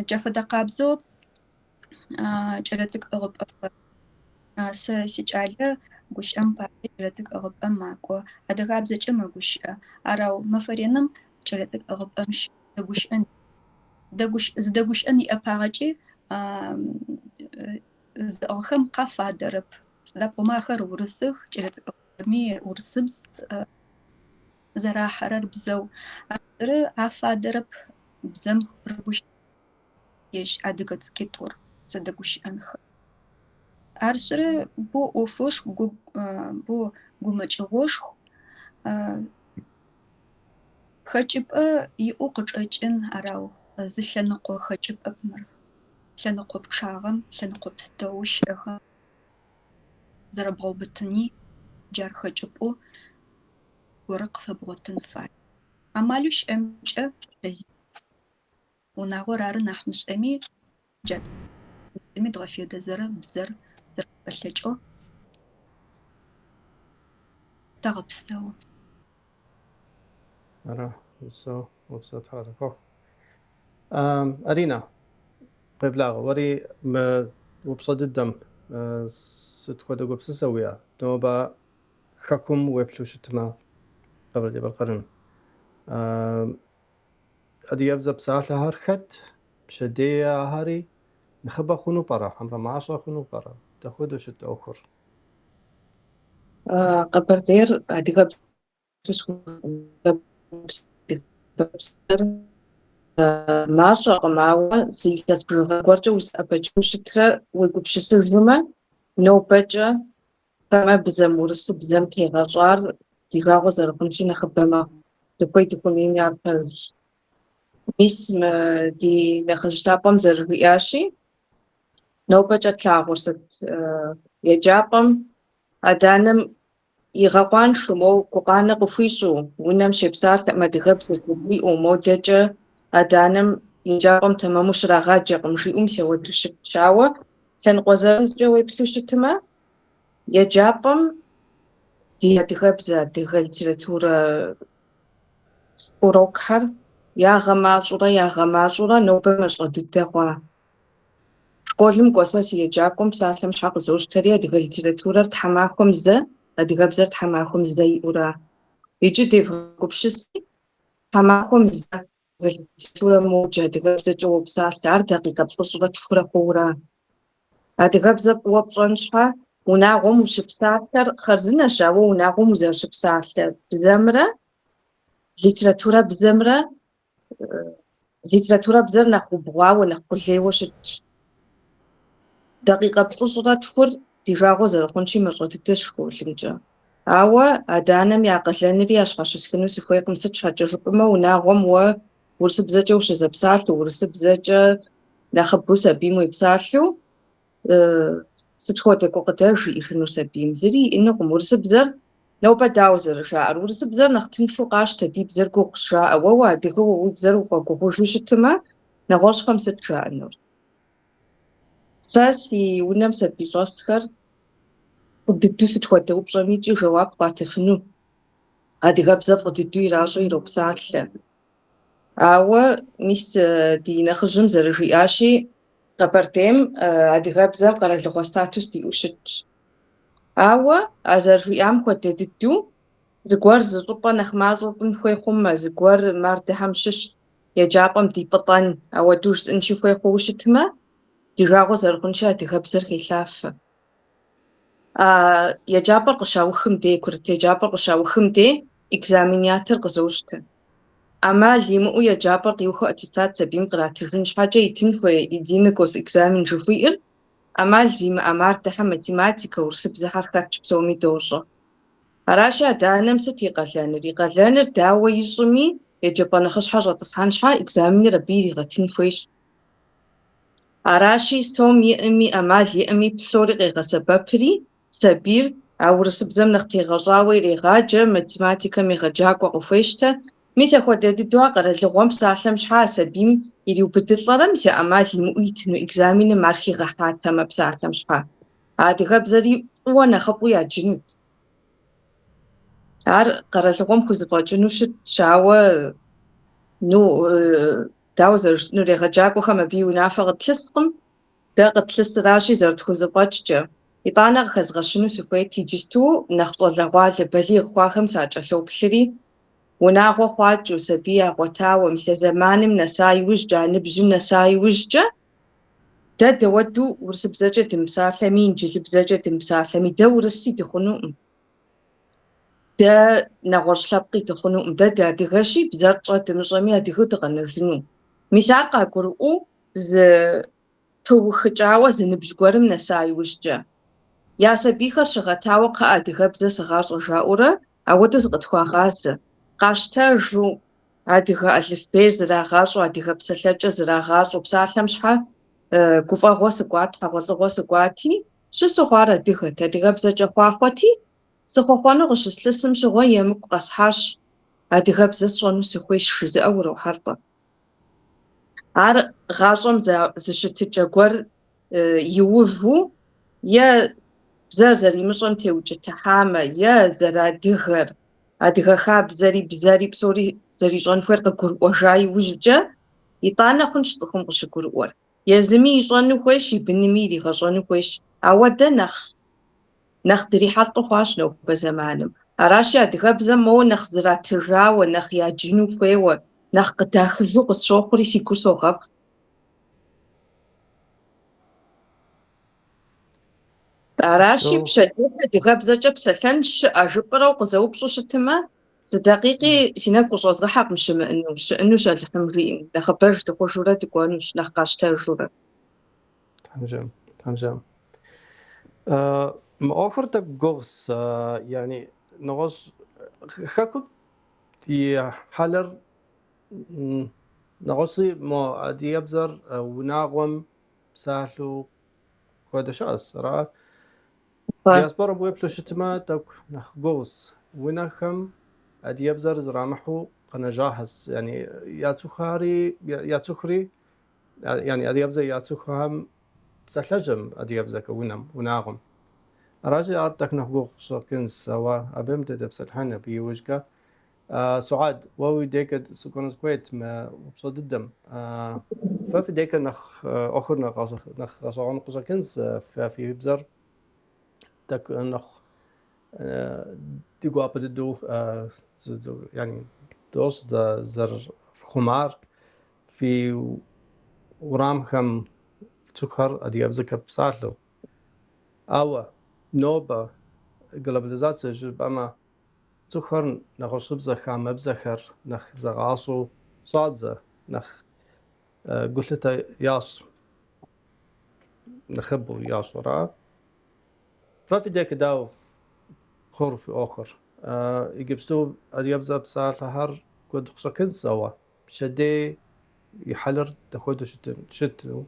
Джа фэдэ къабзэу кӏэлэцӏыкӏу ӏыгъыпӏэхэр. Сэ сикӏалэ гущыӏэм пае кӏэлэцӏыкӏу ӏыгъыпӏэм макӏо, адыгабзэкӏэ мэгущыӏэ. Арау мэфэ реным кӏэлэцӏыкӏу ӏыгъыпӏэм дэгущыӏэн зыдэгущыӏэн иӏэпагъэкӏи зыӏыгъхэм къафадэрэп. Сыда пӏомэ ахэр урысых, кӏэлэцӏыкӏу ӏыгъыпӏэми урысыбз зэрахьэрэр бзэу. Ары афадэрэп бзэм рыгущ ежь адыгэ цӏыкӏитӏур зэдэгущыӏэнхэ. Ар шъырэ бо ӏофышху, бо гумэкӏыгъошху. Хэкӏыпӏэ иӏэу къычӏэкӏын арау зы лъэныкъо хэкӏыпӏэп мыр. Лъэныкъо пчъагъэм, лъэныкъо пстэу щыӏэхэм зэрэбгъэубытыни джар хэкӏыпӏэу горэ къыфэбгъотын фай. Амалэу щыӏэмкӏэ унагъор ары нахь мышӏэми джа дгъэфедэзэрэ бзэр зэрэфэлъэкӏэу тэгъэпсэу. Ара, упсэу, упсэу Тхьэ зэхуэхъу. Арина, къеблагъэ, уэри мы упщӏэ дыдэм сыт хуэдэ гупсысэ уиӏэ? Нобэ хэкум уеплъу щытмэ, Къэбэрдей-Балъкъэрым. Адыгэбзэ псалъэхэр хэт, пщэдей ахэри нэхъыбэ хъуну пӏэрэ, хьэмрэ мащӏэ хъуну пӏэрэ? Дапхуэдэу щыт ӏуэхур? Къэбэрдейр адыгэбзэр мащӏэкъым, ауэ зы илъэс бжыгъэ гуэркӏэ узэӏэбэкӏыну щытрэ уегупсысыжмэ, нобэкӏэ хамэбзэм, урысыбзэм тегъэщӏар ди жагъуэ зэрыхъунщи нэхъыбэ мэхъу. Дыхуей дыхуэмейми ар пэжщ. Мис мы ди нэхъыжь лъапӏэм зэрыжиӏащи, нобэкӏэ тлъагъур сыт? Еджапӏэм адэ-анэм игъэкъуаншэу, моуэ гукъанэ къыхуищӏу, унэм щепсалъэӏым адыгэбзэкӏэ жиӏэу, модэкӏэ адэ-анэм еджапӏэм тэмэму щрагъаджэкъым жиӏэу мис ауэдэу щытщ. Ауэ лъэныкъуэ зырызкӏэ уеплъу щытмэ, еджапӏэм ди адыгэбзэ, адыгэ литературэ урокхэр ягъэмащӏурэ, ягъэмащӏурэ нобэ мащӏэ дыдэ хъуа. Школым кӏуэ сэ си еджакӏуэм псалъэм щхьэ къызощтэри, адыгэ литературэр тхьэмахуэм зэ, адыгэбзэр тхьэмахуэм зэ иӏэура. Иджы девгъэгупсыси, тхьэмахуэм зэ адыгэ литературэм уоджэ, адыгэбзэкӏэ уопсалъэ, ар дакъикъэ плӏыщӏрэ тхурэ хъуура. Адыгэбзэ фӏыуэ пщӏэн щхьэ, унагъуэм ущыпсалъэр хъарзынэщ, ауэ унагъуэм узэрыщыпсалъэ бзэмрэ литературэ бзэмрэ литературэ бзэр нэхъ убгъуауэ, нэхъ къулейуэ щытщ. Дакъикъэ плӏыщӏрэ тхур ди жагъуэ зэрыхъунщи мащӏэ дыдэщ школымкӏэ. Ауэ адэ-анэм я къалэнри ящхьэщысхыну сыхуейкъым, сыт щхьэкӏэ жыпӏэмэ унагъуэм уэ урысыбзэкӏэ ущызэпсалъэу, урысыбзэкӏэ нэхъыбэу сабийм уепсалъэу, сыт хуэдэ гукъыдэж иӏэжыну сабийм? Зыри иӏэнукъым. Урысыбзэр нобэ дауэ зэрыжаӏэр? Урысыбзэр нэхъ тыншу къащтэ, ди бзэр гугъущ жаӏэ. Уэ уадыгэу уи бзэр уфӏэгугъужу щытмэ, нэгъуэщӏхэм сыт жаӏэнур? Сэ си унэм сабий щӏэсхэр фӏы дыдэу сыт хуэдэ упщӏэми икӏи жэуап къуатыфыну, адыгэбзэ фӏы дыдэу иращӏэ, иропсалъэ. Ауэ мис ди нэхъыжьым зэрыжиӏащи, Къэбэрдейм адыгэбзэм къэралыгъуэ статус диӏэу щытщ. Ауэ а зэрыжиӏам хуэдэ дыдэу, зыгуэр зы щӏыпӏэ нэхъ мащӏэу щӏын хуей хъумэ, зыгуэр мардэхэм щыщ еджапӏэм дипӏытӏэн, ауэдэу жысӏэнщи хуей хъууэ щытмэ, ди жагъуэ зэрыхъунщи адыгэбзэр хелъафэ. А еджапӏэр къыщаухым дей, курыт еджапӏэр къыщаухым дей, экзамен ятыр къызощтэ. Ӏэмал имыӏэу еджапӏэр къиухыу аттестат сабийм къратыжын щхьэкӏэ итын хуей единый госэкзамен жыхуиӏэр, ӏэмал зимыӏэ мардэхэм математикэ, урысыбзэхэр хэтщ, псоми дощӏэ. Аращи, адэ-анэм сыт и къалэныр? И къалэныр дауэ ищӏми, Еджапӏэ нэхъыщхьэ щӏэтӏысхьэн щхьа экзаменыр абы иригъэтын хуейщ. Аращи, сом иӏэми, ӏэмал иӏэми псори къегъэсэбэпри, сабийр а урысыбзэм нэхъ тегъэщӏауэ ирегъаджэ, математикэм егъэджакӏуэ къыхуещтэ. Мис апхуэдэ дыдэу а къэралыгъуэм псалъэм щхьа а сабийм ириубыдылӏэрэ, мис а ӏэмал имыӏэу итыну экзаменым ар хигъэхьатэмэ псалъэм щхьа. Адыгэбзэри фӏыуэ нэхъыфӏу яджынут. Ар къэралыгъуэм хузэфӏэкӏыну щытщ, ауэ, ну, дауэ зэрыжысӏэнур, егъэджакӏуэхэм абы и унафэ къытлъыскъым, дэ къытлъысыращи зэрытхузэфӏэкӏкӏэ. Итӏанэ къыхэзгъэщыну сыхуейт иджысту нэхъ щӏалэгъуалэ балигъ хъуахэм сакӏэлъоплъри, унагъуэ хъуакӏэу, сабий ягъуэтауэ, мис а зэманым нэса иужькӏэ, а ныбжьым нэса иужькӏэ, дэ дауэду урысыбзэкӏэ дымыпсалъэми, инджылыбзэкӏэ дымыпсалъэми, дэ урыси дыхъунукъым. Дэ нэгъуэщӏ лъэпкъи дыхъунукъым. Дэ дыадыгэщи, бзэр тщӏэ дымыщӏэми адыгэу дыкъэнэжыну. Мис ар къагурыӏуэу зы пыухыкӏауэ зы ныбжь гуэрым нэса иужькӏэ, я сабийхэр щыгъэтауэ кхъыӏэ адыгэбзэ сыгъащӏэ жаӏэурэ ауэдэу зыкъытхуагъазэ. Къащтэжу адыгэ алыфбейр зрагъащӏэу, адыгэ псэлъэкӏэ зрагъащӏэу, псалъэм щхьэ гуфӏэгъуэ сыкӏуат, хьэгъуэлӏыгъуэ сыкӏуати, щысу хъуар адыгэт, адыгэбзэкӏэ хъуахъуэти, сыхъуэхъуэну къыщыслъысым щыгъуэ емыкӏу къэсхьащ, адыгэбзэ сщӏэну сыхуейщ жызыӏэу урохьэлӏэ. Ар гъащӏэм зы щытыкӏэ гуэр иуву е бзэр зэримыщӏэм теукӏытыхьамэ, е зэрыадыгэр, адыгэ хабзэри бзэри псори зэрищӏэн хуейр къыгурыӏуэжа иужькӏэ, итӏанэ хъунщ цӏыхум къыщыгурыӏуэр. Езыми ищӏэну хуейщ, и бынми иригъэщӏэну хуейщ. Ауэ дэ нэхъ нэхъ дрихьэлӏэу хъуащ нобэ зэманым. Аращи, адыгэбзэм моуэ нэхъ зратыжауэ, нэхъ яджыну хуейуэ, нэхъ къыдахыжу къысщохъури, си гур согъэфӏ. Аращи, пщэдей адыгэбзэкӏэ псэлъэн щыӏэ жыпӏэрэ укъызэупщӏу щытымэ, зы дакъикъи си нэгу къыщӏэзгъэхьэкъым щымыӏэну. Щыӏэнущ Алыхьым жиӏэм. Нэхъыбэж дыхъужурэ дыкӏуэнущ, нэхъ къащтэжурэ. Тхьэм жиӏэм, Тхьэм жиӏэм. Мы ӏуэхур тӏэкӏу гугъущ, яни нэгъуэщӏ хэкум и хьэлыр нэгъуэщӏи мо адыгэбзэр унагъуэм псалъэу хуэдэ щыӏэщ, ара? Диаспорэм уеплъу щытмэ, тӏэкӏу нэхъ гугъущ. Унэхэм адыгэбзэр зэрамыхьу къэнэжахэщ, яни яцӏыхуари, яцӏыхури, яни адыгэбзэ яцӏыхухэм псэлъэжьэм адыгэбзэкӏэ унэм, унагъуэм. Аращи, ар тӏэкӏу нэхъ гугъу къыщӏэкӏынщ, ауэ абым дыдэпсэлъыхьын абы иужькӏэ. Суӏад, уэ уи декӏэ сыкӏуэну сыхуейт мы упщӏэ дыдэм. Фэ фи декӏэ нэхъ ӏуэхур нэхъ гъэщӏэгъуэн къыщӏэкӏынщ, фэ фи бзэр тӏэкӏу нэхъ ди гуапэ дыдэу яни дощӏ зэрыфхъумар, фи урамхэм цӏыхухэр адыгэбзэкӏэ псалъэу. Ауэ нобэ глобализацие жыпӏэмэ, цӏыхухэр нэгъуэщӏыбзэ, хамэбзэхэр нэхъ зэгъащӏэу щӏадзэ, нэхъ гулъытэ ящӏ, нэхъыбэу ящӏ, ара? Фэ фи декӏэ дауэ хъур фи ӏуэхур? Иджыпсту адыгэбзэ псалъэхэр куэд къыщӏэкӏынщ, ауэ пщэдей и хьэлыр дапхуэдэу щытыну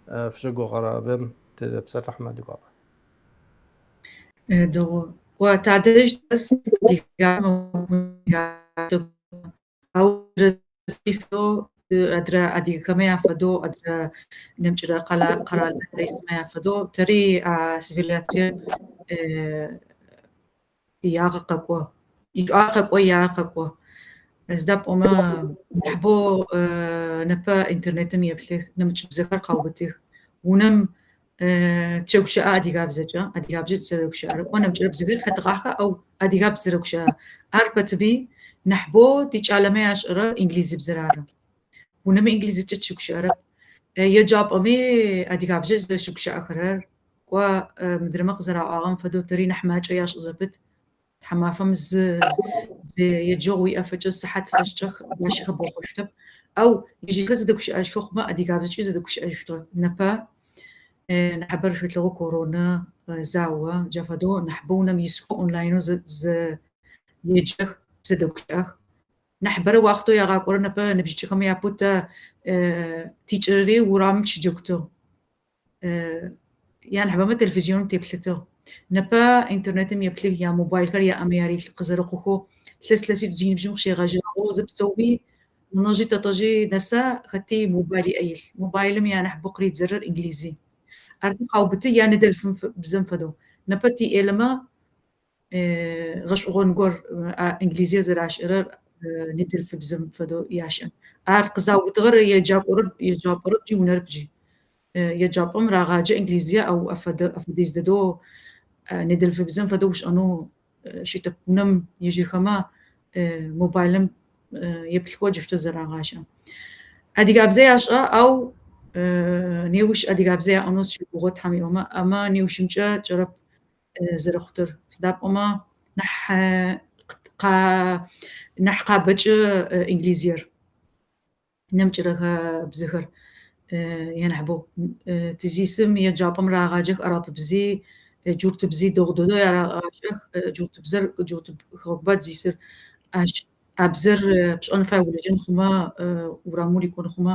фыщыгугъэрэ абым тепсэлъыхьмэ ди гуапэ. Дэгъу. Кӏо, тадэжь дэс ау адрэ адыгэхэмэ яфэдэу, адрэ нэмыкӏырэ къэралмэ исмэ яфэдэу, тэри а цивилизацием иягъэ къэкӏо. Ишӏуагъэ къэкӏо, иягъэ къэкӏо. Сыда пӏомэ нахьыбэу непэ интернетым еплъых, нэмыкӏ бзэхэр къаубытых. Унэм тыщэгущыӏэ адыгабзэкӏэ, адыгабзэкӏэ тызэрэгущыӏэрэ, кӏо нэмыкӏырэ бзэхэр хэтыгъахэ, ау адыгабз тызэрэгущыӏэ. Ар пэтыби нахьыбэу тикӏалэмэ яшӏэрэр инглизыбзэр ары. Унэми инглизыкӏэ тыщыгущыӏэрэп. Еджапӏэми адыгабзэкӏэ зэрыщыгущыӏэхэрэр, кӏо мыдрэмэ къызэраӏуагъэм фэдэу тэри нахь макӏэ яшӏы зэпыт. Тхьамафэм зы зы еджэгъу уиӏэфэкӏэ сыхьат фэшӏкӏэ уащыхэбгъэхъошъутэп. Ау ежьыхэр зэдэгущыӏэжьхэ хъумэ адыгабзэкӏи зэдэгущыӏэжьыщтыгъэх. Непэ нахьыбэр шъолъэгъу корона, зао, джа фэдэу нахьыбэ унэм исхэу онлайнэу зэ еджэх, зэдэгущыӏэх. Нахьыбэрэ уахътэу ягъакӏорэр непэ ныбжьыкӏэхэм япэу тэ тикӏырэри урамым тыщыджэгутыгъ. Янахьыбэмэ телевизионым теплъытыгъ. Непэ интернетым еплъых, ямобайлхэр яӏэмэ ярилъ къызэрыхъухэу, илъэс илъэситӏу зиныбжьым къыщегъэжьагъэу зэпсэуми нэнэжъи тэтэжъи нэсэ хэти мобайл иӏэ илъ. Мобайлым янахьыбэу къыридзэрэр инглизи. Арти къаубыты яныдэлъфыбзэм фэдэу. Непэ тиӏелэмэ гъэшӏэгъон гор а инглизие зэрашӏэрэр ныдэлъфыбзэм фэдэу яшӏэн. Ар къызаубытыгъэр еджакӏорэп, еджапӏэрэп джи унэрэп джи. Еджапӏэм рагъаджэ инглизие, ау афэдэ афэдиз дэдэу ныдэлъфыбзэм фэдэу ушӏэнэу щытэп. Унэм ежьыхэмэ мобайлым еплъхэу джыщтэу зэрагъашӏэ. Адыгабзэ яшӏэ, ау неущ адыгабзэ яӏэнэу сыщэгугъы Тхьэм иӏомэ, амэ неущымкӏэ кӏэрэп зэрэхъутыр. Сыда пӏомэ нахь нахь къабэкӏы инглизиер, нэмыкӏырэ бзэхэр янахьыбэу. Тызисым еджапӏэм рагъаджэх арапыбзи, джуртыбзи дэгъу дэдэу ярагъашӏэх. Джуртыбзэр, джурт хэгъэгуба тызисыр. Ащ а бзэр пшӏэн фай улэжьэн хъумэ, урамым урикӏон хъумэ.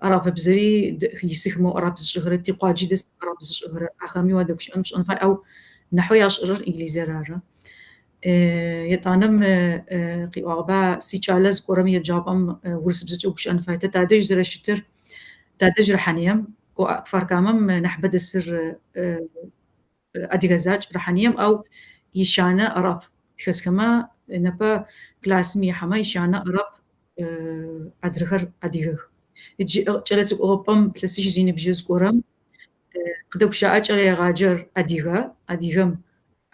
Арапыбзэри исых моу арап зышӏэхэрэр, тикъуаджи дэсых арап зышӏэхэрэр, ахэми уадэгущыӏэн пшӏэн фай, ау нахьэу яшӏэрэр инглизиер ары. Етӏанэм къыӏуагъэба сикӏалэ зыкӏорэм еджапӏэм урысыбзэкӏэ гущыӏэн фай. Тэ тадэжь зэрэщытыр, тадэжь Рыхьанием, Кфар-Камэм нахьыбэ дэсыр адыгэ закӏ Рыхьанием, ау ищанэ арап хэсхэмэ, непэ классым ихьэмэ ищанэ арап, адрэхэр адыгэх. Иджы кӏэлэцӏыкӏу ӏыгъыпӏэм илъэсищ зиныбжьы зыкӏорэм къыдэгущыӏэ кӏэлэегъаджэр адыгэ, адыгэм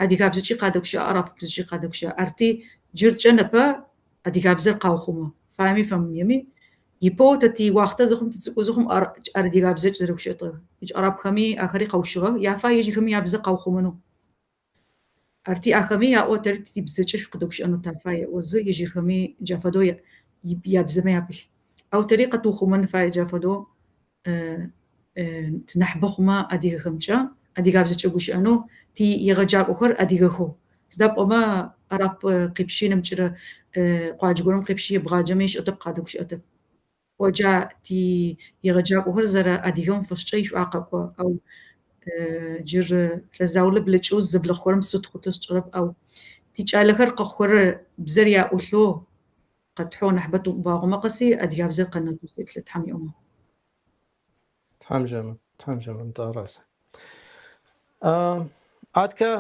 адыгабзэкӏи къадэгущыӏэ, арапыбзэкӏи къадэгущыӏэ. Арти джыркӏэ непэ адыгабзэр къаухъумэ, фаеми фэмыеми. Ипэу тэ тиуахътэ зыхъум, тыцӏыкӏу зыхъум адыгабзэкӏэ зэрэгущыӏэтыгъэх. Иджы арапхэми ахэри къэущыгъэх, яфай ежьхэми ябзэ къаухъумэнэу. Арти ахэми яӏо тэри тибзэкӏэ шъукъыдэгущыӏэнэу тафай ыӏозы, ежьырхэми джа фэдэу ябзэмэ япылъ. Ау тэри къэтыухъумэн фае джа фэдэу тынахьыбэ хъумэ адыгэхэмкӏэ, адыгабзэкӏэ гущыӏэнэу тиегъэджакӏохэр адыгэхэу. Сыда пӏомэ арап къипщи нэмыкӏырэ къуаджэ горэм къипщи ебгъаджэмэ ишӏэтэп, къадэгущыӏэтэп. О джа тиегъэджакӏохэр зэрэадыгэм фэшӏкӏэ ишӏуагъэ къэкӏо, ау джыр илъэс заулэ блэкӏэу зызэблэхъухэрэм сыд хъутыр сшӏэрэп, ау тикӏалэхэр къэхъухэрэр бзэр яӏулъэу къэтхьэу нахьыбэ тыубагъомэ къэси адыгабзэр къэнэтэу сеплъы Тхьэм иӏомэ. Тхьэм жэмэ, Тхьэм жэмэ, нтӏэ аращ. Аткӏэ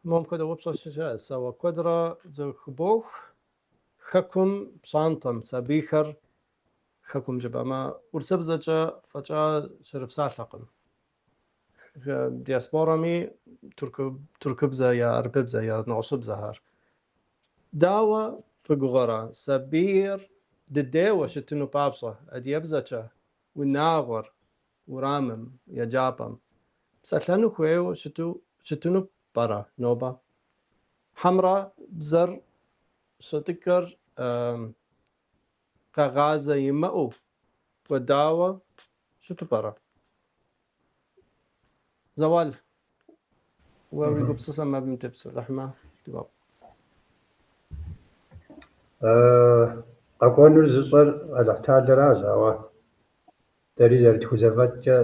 мыпхуэдэ упщӏэ щыщыӏэщ, ауэ куэдрэ зэхыбох хэкум пщӏантӏэм сабийхэр хэкум жыпӏэмэ, урысыбзэкӏэ фӏэкӏа щырыпсалъэкъым. Диаспорами тыркубзэ е арабыбзэ е нэгъуэщӏыбзэхэр. Дауэ фыгугъэрэ сабийр дыдейуэ щытыну папщӏэ адыгэбзэкӏэ унагъуэр, урамым, еджапӏэм псэлъэну хуейуэ щытыну пӏэрэ нобэ? Хьэмрэ бзэр щытыкӏэр къэгъазэ имыӏэу кӏуэдауэ щыту пӏэрэ? Зэуал, уэ уи гупсысэм абым тепсэлъыхьмэ, ди гуапэу. Къэкӏуэнур зыщӏэр Алыхьталэращ, ауэ дэри зэрытхузэфӏэкӏкӏэ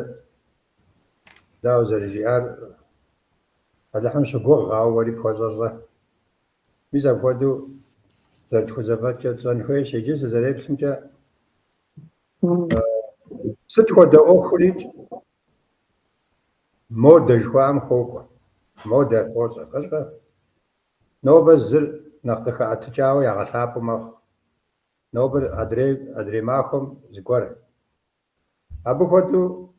дауэ зэрыжиӏар, Алыхьым щыгугъ, ауэ уэри пхуэщӏэр щӏэ. Мис апхуэдэу зэрытхузэфӏэкӏкӏэ тщӏэн хуейщ. Иджы сызэреплъымкӏэ, сыт хуэдэ ӏуэхурикӏ модэ жыхуаӏэм хуокӏуэ. Модэ фощӏэ, пэжкъэ? Нобэ зыр нэхъ къыхэӏэтыкӏауэ ягъэлъапӏэу мэхъу. Нобэ адрей махуэм зыгуэр. Абы хуэдэу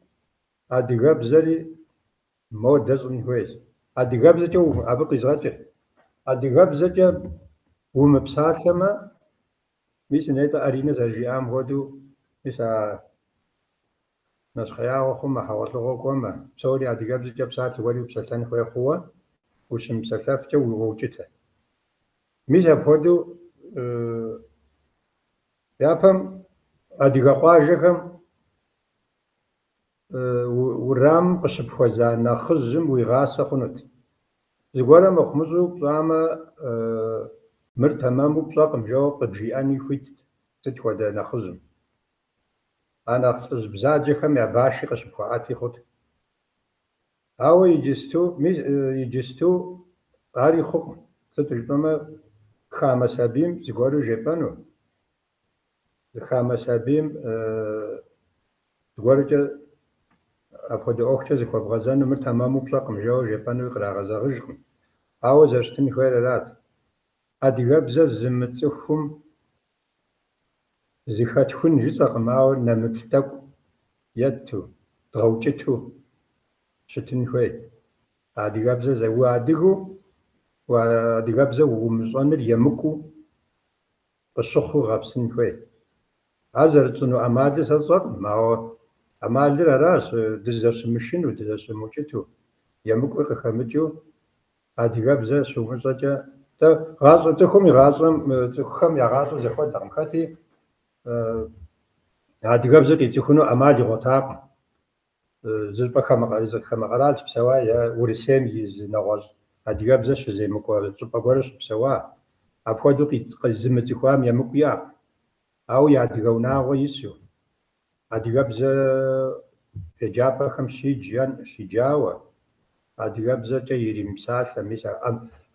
адыгэбзэри модэ щӏын хуейщ. Адыгэбзэкӏэ абы къизгъэкӏыр. Адыгэбзэкӏэ умыпсалъэмэ, мис нетӏэ Аринэ зэрыжиӏам хуэдэу, мис а нэщхъеягъуэ хъумэ, хьэгъуэлӏыгъуэ кӏуэмэ, псори адыгэбзэкӏэ псалъэ уэри упсэлъэн хуей хъууэ, ущымыпсэлъэфкӏэ уоукӏытэ. Мис апхуэдэу япэм адыгэ къуажэхэм урамым къыщыпхуэза нэхъыжьым уигъасэ хъунут. Зыгуэрэ мыхъумыщӏэу пщӏамэ, Мыр тэмэму пщӏэкъым жэуэ къыбжиӏэни хуитт сыт хуэдэ нэхъыжьым. А нэхъ лӏыжь бзаджэхэм я баши къыщыпхуаӏэти хъут. Ауэ иджысту, мис иджысту ари хъукъым. Сыту жыпӏэмэ, хамэ сабийм зыгуэру жепӏэну, хамэ сабийм зыгуэркӏэ апхуэдэ ӏуэхукӏэ зыхуэбгъэзэну, мыр тэмэму пщӏэкъым жэуэ жепӏэнуи кърагъэзэгъыжкъым. Ауэ зэрыщытын хуейр арат. Адыгэбзэ зымыцӏыхум зыхэтхун жысӏэкъым, ауэ нэмыплъ тӏэкӏу етту, дгъэукӏыту щытын хуейт. Адыгэбзэ уадыгэу, адыгэбзэ умыщӏэныр емыкӏуу къыщыхъуу гъэпсын хуейт. Ар зэрытщӏыну ӏэмалыр сэ сщӏэкъым, ауэ ӏэмалыр аращ, дызэщымышыну, дызэщымыукӏыту, емыкӏуи къыхэмыкӏыу адыгэбзэ щумыщӏэкӏэ. Дэ гъащӏэ цӏыхум и гъащӏэм, цӏыхухэм я гъащӏэр зэхуэдэкъым. Хэти адыгэбзэ къицӏыхуну ӏэмал игъуэтакъым. Зыщӏыпӏэ хамэ къэрал щыпсэуа е Урысейм и зы нэгъуэщӏ адыгэбзэ щыземыкӏуэ щӏыпӏэ гуэрэ щыпсэуа, апхуэдэу зымыцӏыхуам емыкӏу иӏэкъым. Ауэ и адыгэ унагъуэ ису, адыгэбзэ еджапӏэхэм щиджауэ, адыгэбзэкӏэ иримыпсалъэ, мис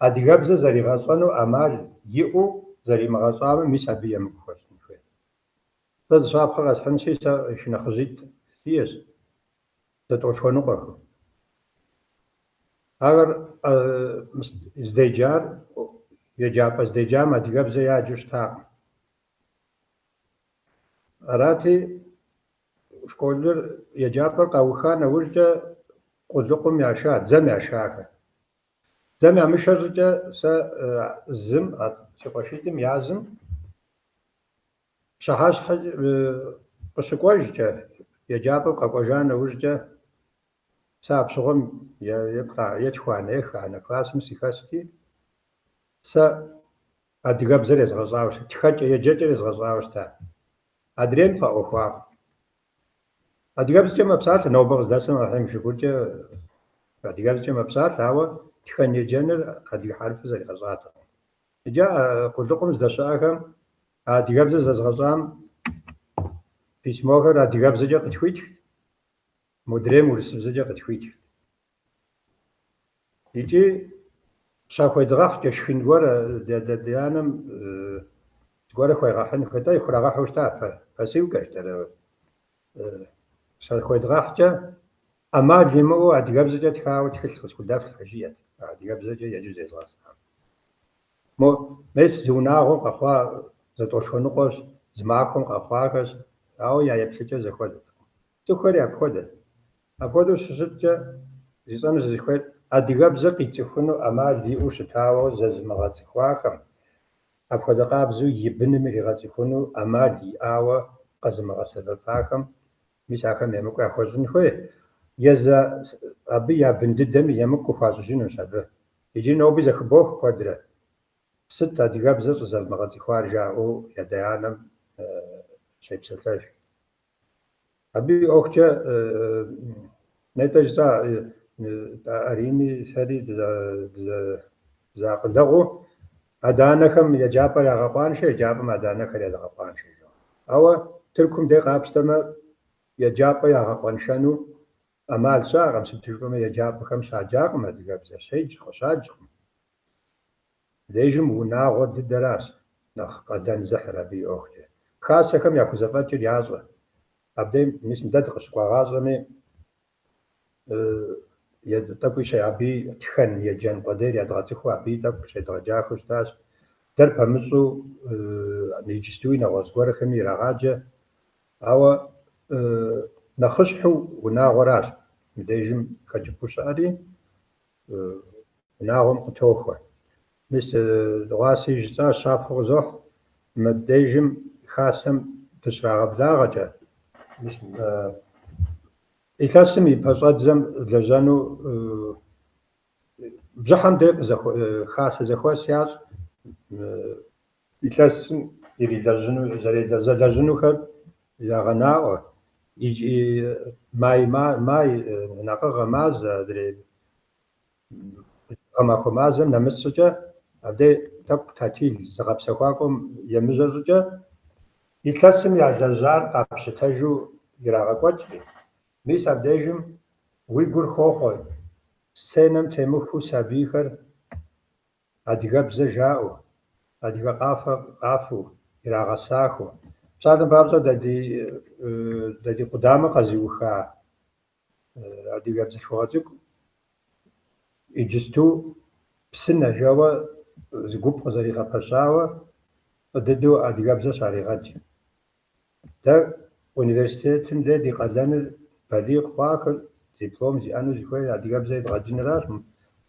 адыгэбзэ зэригъэщӏэну ӏэмал иӏэу зэримыгъэщӏамэ, мис абы емыкӏу хуэщӏын хуей. Сэ зы щапхъэ къэсхьынщи, сэ шынэхъыжьитӏ сиӏэщ, зэтӏолъхуэныкъуэхэу. Ахэр здеджар, еджапӏэ здеджам адыгэбзэ яджу щытакъым. Арати, школыр, еджапӏэр къауха нэужькӏэ къулыкъум яша, дзэм яшахэр. Дзэм ямышэ щӏыкӏэ сэ зым, си къуэшитӏым я зым пщыхьэщхьэ къыщыкӏуэжкӏэ, еджапӏэм къэкӏуэжа нэужькӏэ, сэ апщыгъуэм етхуанэ, еханэ классым сыхэсти, сэ адыгэбзэр езгъэщӏауэ щыта, тхэкӏэ, еджэкӏэр езгъэщӏауэ щыта. Адрейм фӏэӏуэхуакъым. Адыгэбзэкӏэ мэпсалъэ, нобэ къыздэсым Алыхьым и шыкуркӏэ адыгэбзэкӏэ мэпсалъэ, ауэ тхэн еджэныр адыгэ хьэрфыр зэригъэщӏатэкъым. Иджы къулыкъум здэщыӏэхэм адыгэбзэ зэзгъэщӏам письмохэр адыгэбзэкӏэ къытхуитхт, модрейм урысыбзэкӏэ къытхуитхт. Икӏи щахуедгъэхькӏэ шхын гуэр ди анэм зыгуэрэ хуегъэхьын хуей, тӏэ хурагъэхьу щыта посылкэ жытӏэрэ щахуедгъэхькӏэ ӏэмал имыӏэу адыгэбзэкӏэ тхауэ тхылъ къысхудэфлъхьэ жиӏэт, адыгэбзэкӏэ еджэу зезгъэсам. Мо мес зы унагъуэм къэхъуа зэтӏолъхуэныкъуэщ, зы махуэм къэхъуахэщ, ауэ я еплъыкӏэ зэхуэдэтэкъым. Цӏыхухэри апхуэдэт. Апхуэдэу щыщыткӏэ жысӏэну сызыхуейр адыгэбзэ къицӏыхуну ӏэмал иӏэу щытауэ зэзымыгъэцӏыхуахэм, апхуэдэ къабзэу и быным иригъэцӏыхуну ӏэмал иӏауэ къэзымыгъэсэбэпахэм, мис ахэм емыкӏу яхуэщӏын хуей. Езы абы я бын дыдэми емыкӏу къыхуащӏыжынущ абы. Иджы ноби зэхыбох куэдрэ. Сыт адыгэбзэ щӏызэвмыгъэцӏыхуар жаӏэу адэ-анэм щепсэлъэж. Абы и ӏуэхукӏэ нетӏэ жысӏа Арини сэри дызэакъылэгъуу адэ-анэхэм еджапӏэр ягъэкъуаншэ, еджапӏэм адэ-анэхэр ягъэкъуаншэ жаӏэу. Ауэ Тыркум дей къапщтэмэ, еджапӏэ ягъэкъуэншэну ӏэмал щыӏэкъым, сыту жыпӏэмэ еджапӏэхэм щаджакъым адыгэбзэр, щаджкъым. Дежым унагъуэ дыдэращ нэхъ къалэн зыхьыр абы и ӏуэхукӏэ. Хасэхэм яхузэфӏэкӏыр ящӏэ. Абдей мис дэ дыкъыщыкӏуагъащӏэми, тӏэкӏуи абы тхэн, еджэн къуэдейр ядгъэцӏыхуу абыи тӏэкӏу щедгъэджахэу щытащ. Дэр пэмыщӏу иджыстуи нэгъуэщӏ гуэрхэми ирагъаджэ. Ауэ нэхъыщхьэу унагъуэращ мыбдежым хэкӏыпӏэу щыӏэри, унагъуэм къытохуэ. Мис дыгъуаси жысӏащ, щапхъэу къызохь, мыбдежым хасэм дыщрагъэблагъэкӏэ, мис илъэсым и пэщӏэдзэм лэжьэну бжьыхьэм дей хасэ зэхуэс ящӏ, илъэсым ирилэжьыну, зэлэжьынухэр ягъэнаӏуэ, икӏи май, накъыгъэ мазэ, адрей гъэмахуэ мазэм нэмыс щӏыкӏэ Абдей тӏэкӏу татил зыгъэпсэхуакӏуэм емыжьэ щӏыкӏэ, илъэсым ялэжьар къапщытэжу ирагъэкӏуэкӏри, мис абдежым уи гур хохъуэ, сценэм темыхуу сабийхэр адыгэбзэ жаӏэу, адыгэ къафэ къафэу, ирагъэсахэу. Псалъэм папщӏэ, дэ ди къудамэ къэзыуха адыгэ бзылъхугъэ цӏыкӏу иджысту Псынэ жэуэ зы гуп къызэригъэпэщауэ фӏы дыдэу адыгэбзэ щарегъэдж. Дэ университетым дэ ди къалэныр балигъ хъуахэр, диплом зиӏэну зыхуейр адыгэбзэ едгъэджыныращ,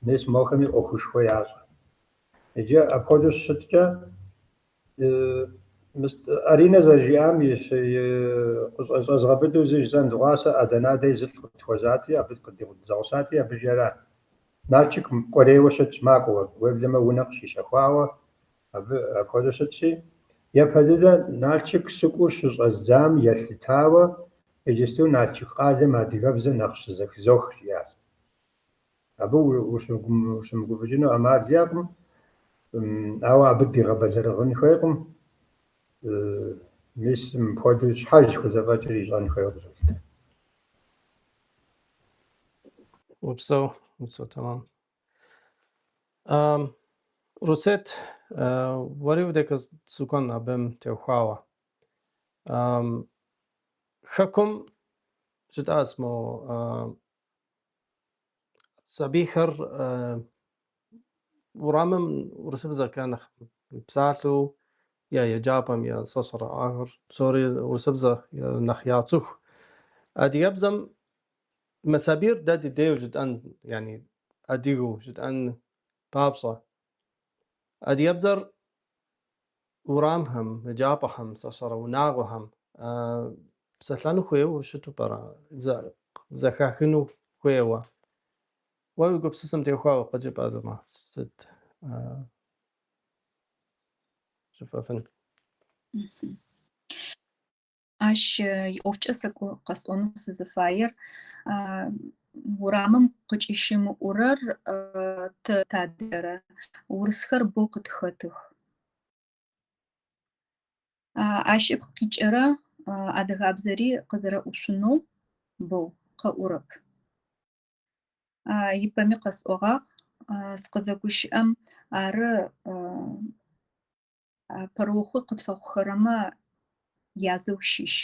мис мохэми ӏуэхушхуэ ящӏэ. Иджы апхуэдэу щыщыткӏэ, Аринэ зэрыжиӏам и къыщӏэзгъэбыдэу зы жысӏэн, дыгъуасэ Адана дей зылӏ къытхуэзати, абы къыдзэгъусати, абы жиӏара. Налшык кӏуэрейуэ щытщ, макӏуэ, уеблэмэ унэ къыщищэхуауэ, абы апхуэдэу щытщи, япэ дыдэ Налшык сыкӏуэу щыщӏэздзам елъытауэ, иджысту Налшык къалэм адыгэбзэ нэхъ щызэхызох, жиӏащ. Абы ущымыгуфӏыкӏыну ӏэмал иӏэкъым, ауэ абы дигъэбэлэрыгъын хуейкъым. Мис мыпхуэдэу щхьэж хузэфӏэкӏыр ищӏэн хуейуэ къызолъытэ. Упсэу, упсэу, тэмэм. Русет, уэри уи дей сыкӏуэн абым теухуауэ. Хэкум жытӏащ мо сабийхэр уэрамым урысыбзэкӏэ нэхъ псалъэу я еджапӏэм, я сэ сщӏэрэ ахэр псори урысыбзэ нэхъ яцӏыху. Адыгэбзэм мы сабийр дэ ди деж жытӏэн, яни адыгэу жытӏэн папщӏэ. Адыгэбзэр уэрамхэм, еджапӏэхэм, сэ сщӏэрэ унагъуэхэм псэлъэну хуейуэ щыту пӏэрэ, зэхахыну хуейуэ? Уэ уи гупсысэм теухуауэ къыджепӏэмэ, сыт жыпӏэфын? Ащ иӏофкӏэ сэ къэсӏонэу сызыфаер урамым къыкӏыщымыӏурэр тэ тадэрэ урысхэр бэу къытхэтых. Ащ ыпкъ къикӏырэ адыгабзэри къызэрэӏушъунэу бэу къэӏурэп. Ипэми къэсӏогъагъ сыкъызэгущыӏэм ары пэрыохъу къытфэхъухэрэмэ язэу щыщ.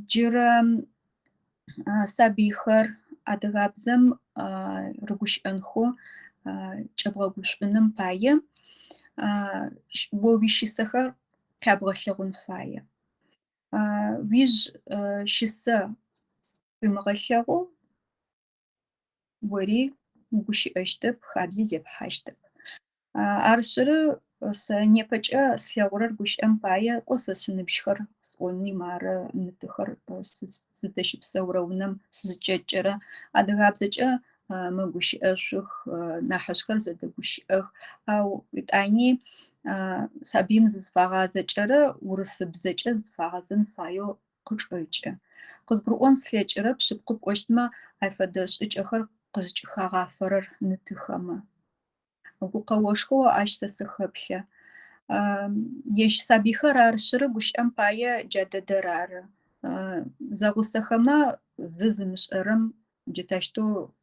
Джырэ сабыйхэр адыгабзэм рыгущыӏэнхэу кӏэбгъэгушӏуным пае о уищысэхэр къябгъэлъэгъун фае. Уижъ щысэ уимыгъэлъэгъоу ори угущыӏэщтэп, хабзи зепхьащтэп. Арышъыры сэ непэкӏэ слъэгъурэр гущыӏэм пае кӏо сэ сыныбжьхэр сӏони мары ны-тыхэр сыздэщыпсэурэ унэм сызыкӏэкӏэрэ адыгабзэкӏэ мэгущыӏэшъух, нахьыжъхэр зэдэгущыӏэх, ау етӏани сабыим зызыфагъазэкӏэрэ урысыбзэкӏэ зыфагъэзэн фаеу къычӏэкӏы. Къызгурыӏон слъэкӏырэп шъыпкъэу пӏощтмэ ай фэдэ шӏыкӏэхэр къызкӏыхагъафэрэр ны-тыхэмэ. Гукъэошхоу ащ сэ сыхэплъэ. Ежь сабыйхэр арышъыры гущыӏэм пае джа дэдэр ары. Зэгъусэхэмэ зы зымышӏэрэм джы тэщтэу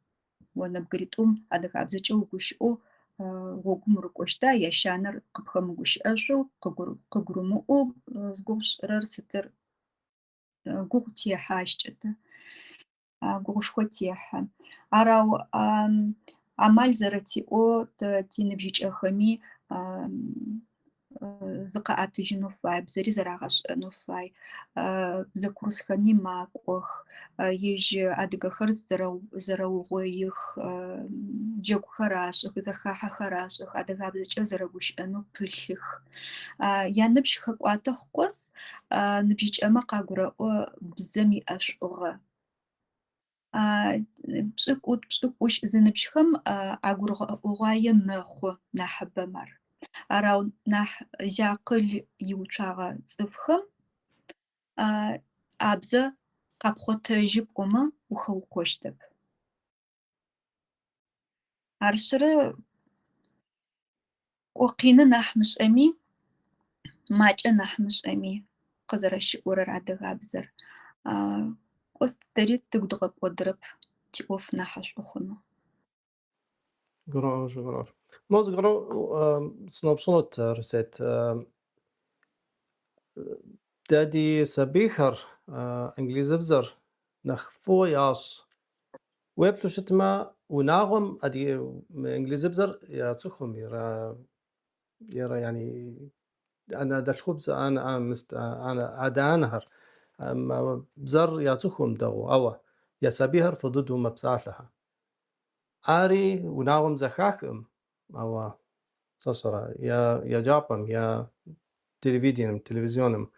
о нэбгыритӏум адыгабзэкӏэ угущыӏэу гъогум урыкӏощта, ящанэр къыпхэмыгущыӏэшъоу, къыгурымыӏоу зигугъу пшӏырэр сытыр гугъу техьэ ащкӏэ тэ. Гугъушхо техьэ. Ар ау амал зэрэтиӏэу тэ тиныбжьыкӏэхэми зыкъаӏэтыжьынэу фай, бзэри зэрагъэшӏэнэу фай. Бзэ курсхэми макӏох, ежь адыгэхэр зэрэугъоих, джэгухэр ашӏых, зэхахьэхэр ашӏых, адыгабзэкӏэ зэрэгущыӏэнэу пылъых. Яныбжь хэкӏуатэ къос ныбжьыкӏэмэ къагурэӏо бзэм иӏэшӏугъэ. Пшӏыкӏутӏу, пшӏыкӏущ зыныбжьхэм агурыгъэӏогъуае мэхъу нахьыбэм ар. Арау нахь зиакъыл иуцуагъэ цӏыфхэм абзэ къапхъотэжьы пӏомэ ухэукъощтэп. Арышъыры. Кӏо къины нахь мышӏэми, макӏэ нахь мышӏэми къызэрэщыӏорэр адыгабзэр. Кӏо тэри тыгу дгъэкӏодырэп тиӏоф нахьышӏу хъунэу. Гурыӏуэгъуэщ, гурыӏуэгъуэщ. Мо зыгуэру сыноупщӏынут, Русет. Дэ ди сабийхэр инглызыбзэр нэхъ фӏыуэ ящӏ. Уеплъу щытмэ, унагъуэм инглызыбзэр яцӏыхум, ира yani анэдэлъхубзэ, адэ-анэхэр бзэр яцӏыхум дэгъуэу, ауэ я сабийхэр фӏы дыдэу мэпсалъэхэ. Ари унагъуэм зэхахкъым, ауэ сэ сщӏэрэ, я еджапӏэм, я телевидением, телевизионым,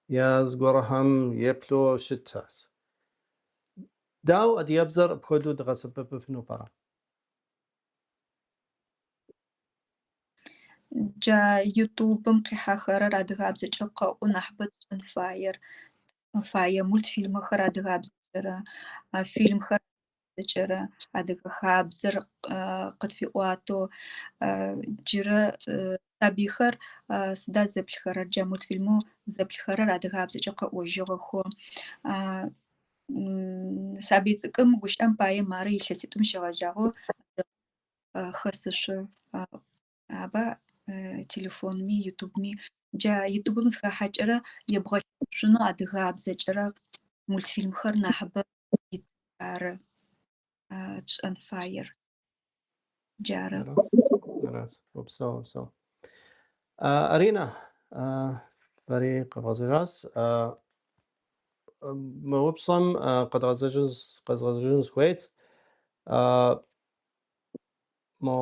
я зыгуэрхэм еплъу щытщ. Дауэ адыгэбзэр апхуэдэу дгъэсэбэпыфыну пӏэрэ? Джа Ютубым къихьэхэрэр адыгабзэкӏэ къэӏоу нахьыбэ тшӏын фаер. Фае мультфильмэхэр адыгабзэкӏэрэ, фильмхэр адыгабзэкӏэрэ, адыгэ хабзэр къытфиӏуатэу. Джырэ сабыйхэр сыда зэплъхэрэр? Джа мультфильмэу зэплъхэрэр адыгабзэкӏэ къэӏожьыгъэхэу. Сабый цӏыкӏум гущыӏэм пае мары илъэситӏум щегъэжьагъэу хэсышъу аба телефонми ютубми. Джа ютубым зыхахьэкӏэрэ ебгъэлъэгъушъунэу адыгабзэкӏэрэ мультфильмхэр нахьыбэ ит ары тшӏэн фаер. Джары. Аращ. Упсэу, упсэу. Аринэ, фэри къэвгъэзэжащ. Мы упщӏэм къэдгъэзэжын сыхуейт. Мо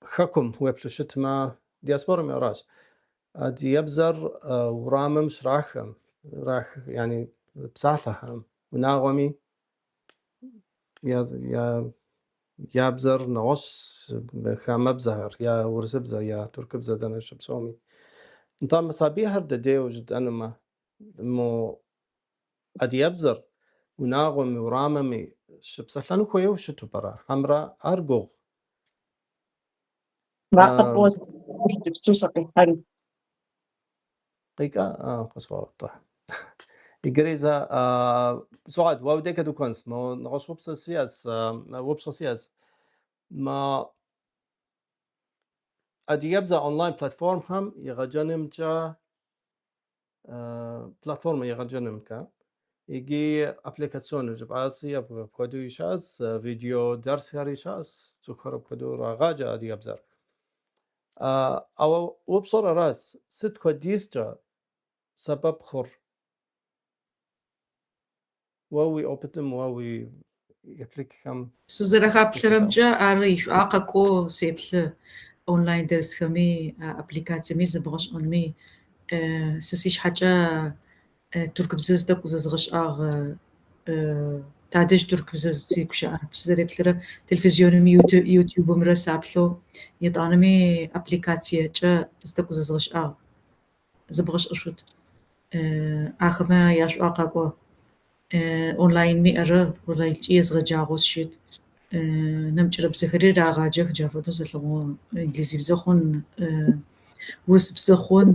хэкум уеплъу щытмэ, диаспорэми аращ. Адыгэбзэр урамым щрахым, рах, yani псалъэхэм, унагъуэми я бзэр нэгъуэщӏ хамэбзэхэр, я урысыбзэ, я туркыбзэ дэнэ щыпсэуми. Нтӏэ, мы сабийхэр дэдейуэ жытӏэнумэ, мо адыгэбзэр унагъуэми урамыми щыпсэлъэну хуейуэ щыту пӏэрэ? Хьэмэрэ ар гугъу? Макъыр фӏыуэ иджыпсту сыкъихьэн. Къикӏа? Къысхуэгъуэтӏэ. Иджыри зэ Суӏэд, уэ уи дей дыкӏуэнщ. Мо нэгъуэщӏ упщӏэ сиӏэщ, упщӏэ сиӏэщ. Мы адыгэбзэ онлайн платформхэм егъэджэнымкӏэ платформэ егъэджэнымкӏэ икӏи аппликациону жыпӏаси, апхуэдэуи щыӏэщ, видео дерсхэри щыӏэщ, цӏыхухэр апхуэдэу ирагъаджэ адыгэбзэр. Ауэ упщӏэр аращ, сыт хуэдизкӏэ сэбэп хъур? Уэ уи опытым, уэ уи еплъыкӏэхэм. Сызэрэхаплъэрэмкӏэ, ар ишӏуагъэ къэкӏоу сеплъы онлайн дерсхэми, аппликациеми зэбгъэшӏэнми. Сэ сишъхьэкӏэ туркыбзэ зытӏэкӏу зэзгъэшӏагъ, тадэжь туркыбзэ сигущыӏэрэп. Сызэреплъырэ телевизионым ютубымрэ саплъэу, етӏанэми аппликациекӏэ зытӏэкӏу зэзгъэшӏагъ, зэбгъэшӏэшъут. Ахэмэ яшӏуагъэ къэкӏо. Онлайнми ары, онлайнкӏи езгъэджагъэу сыщыт. Нэмыкӏырэ бзэхэри рагъаджэх, джа фэдэу сэлъэгъу инглызыбзэ хъун, урысыбзэ хъун,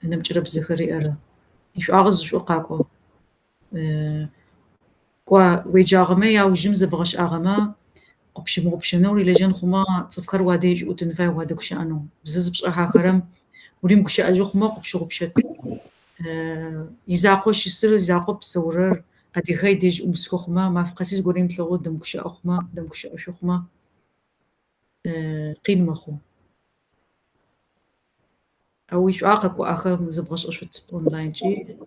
нэмыкӏырэ бзэхэри ары. Ишӏуагъэ зышӏу къакӏо. Кӏо уеджагъэмэ яужым зэбгъэшӏагъэмэ къыпщымыгъупшэнэу урилэжьэн хъумэ цӏыфхэр уадэжь ӏутын фай уадэгущыӏэнэу. Бзэ зыпшӏэхьахэрэм уримыгущыӏэжьы хъумэ къыпщыгъупшэт. Изакъоу щысыр, изакъоу псэурэр адыгэ идэжь ӏумысхэ хъумэ, мафэ къэси зыгорэ имылъэгъоу дэмыгущыӏэ хъумэ, дэмыгущыӏэшъу хъумэ къин мэхъу. Ау ишӏуагъэ къэкӏо ахэм зэбгъэшӏэшъут онлайнкӏи.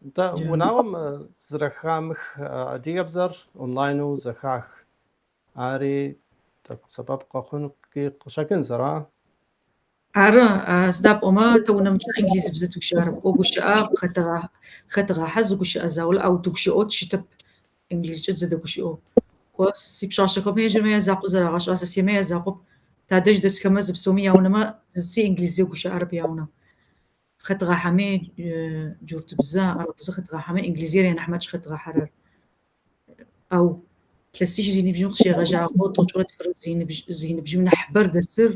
Нтӏэ, унагъуэм зэрыхамых адыгэбзэр онлайну зэхах. Ари тӏэкӏу сэбэп къэхъункӏи къыщӏэкӏынщ, ара? Ары, сыда пӏомэ тэ унэмкӏэ инглызыбзэ тыгущыӏэрэп. Кӏо гущыӏэ хэтыгъахьэ зы гущыӏэ заулэ, ау тыгущыӏэу тыщытэп инглызкӏэ тызэдэгущыӏэу. Кӏо сипшъашъэхэмэ ежьырмэ язакъоу зэрагъэшӏа, сэ сиемэ язакъоп. Тадэжь дэсхэмэ зэпсэуми яунэмэ зыци инглызые гущыӏэрэп яунэ. Хэтыгъахьэми джуртыбзэ, арабыбзэ хэтыгъахьэми инглызыер янахь макӏ хэтыгъахьэрэр. Ау Илъэсищ зи ныбжьым къыщегъэжьагъэу тӏокӏрэ тфырэ зи ныбжьым нахьыбэр дэсыр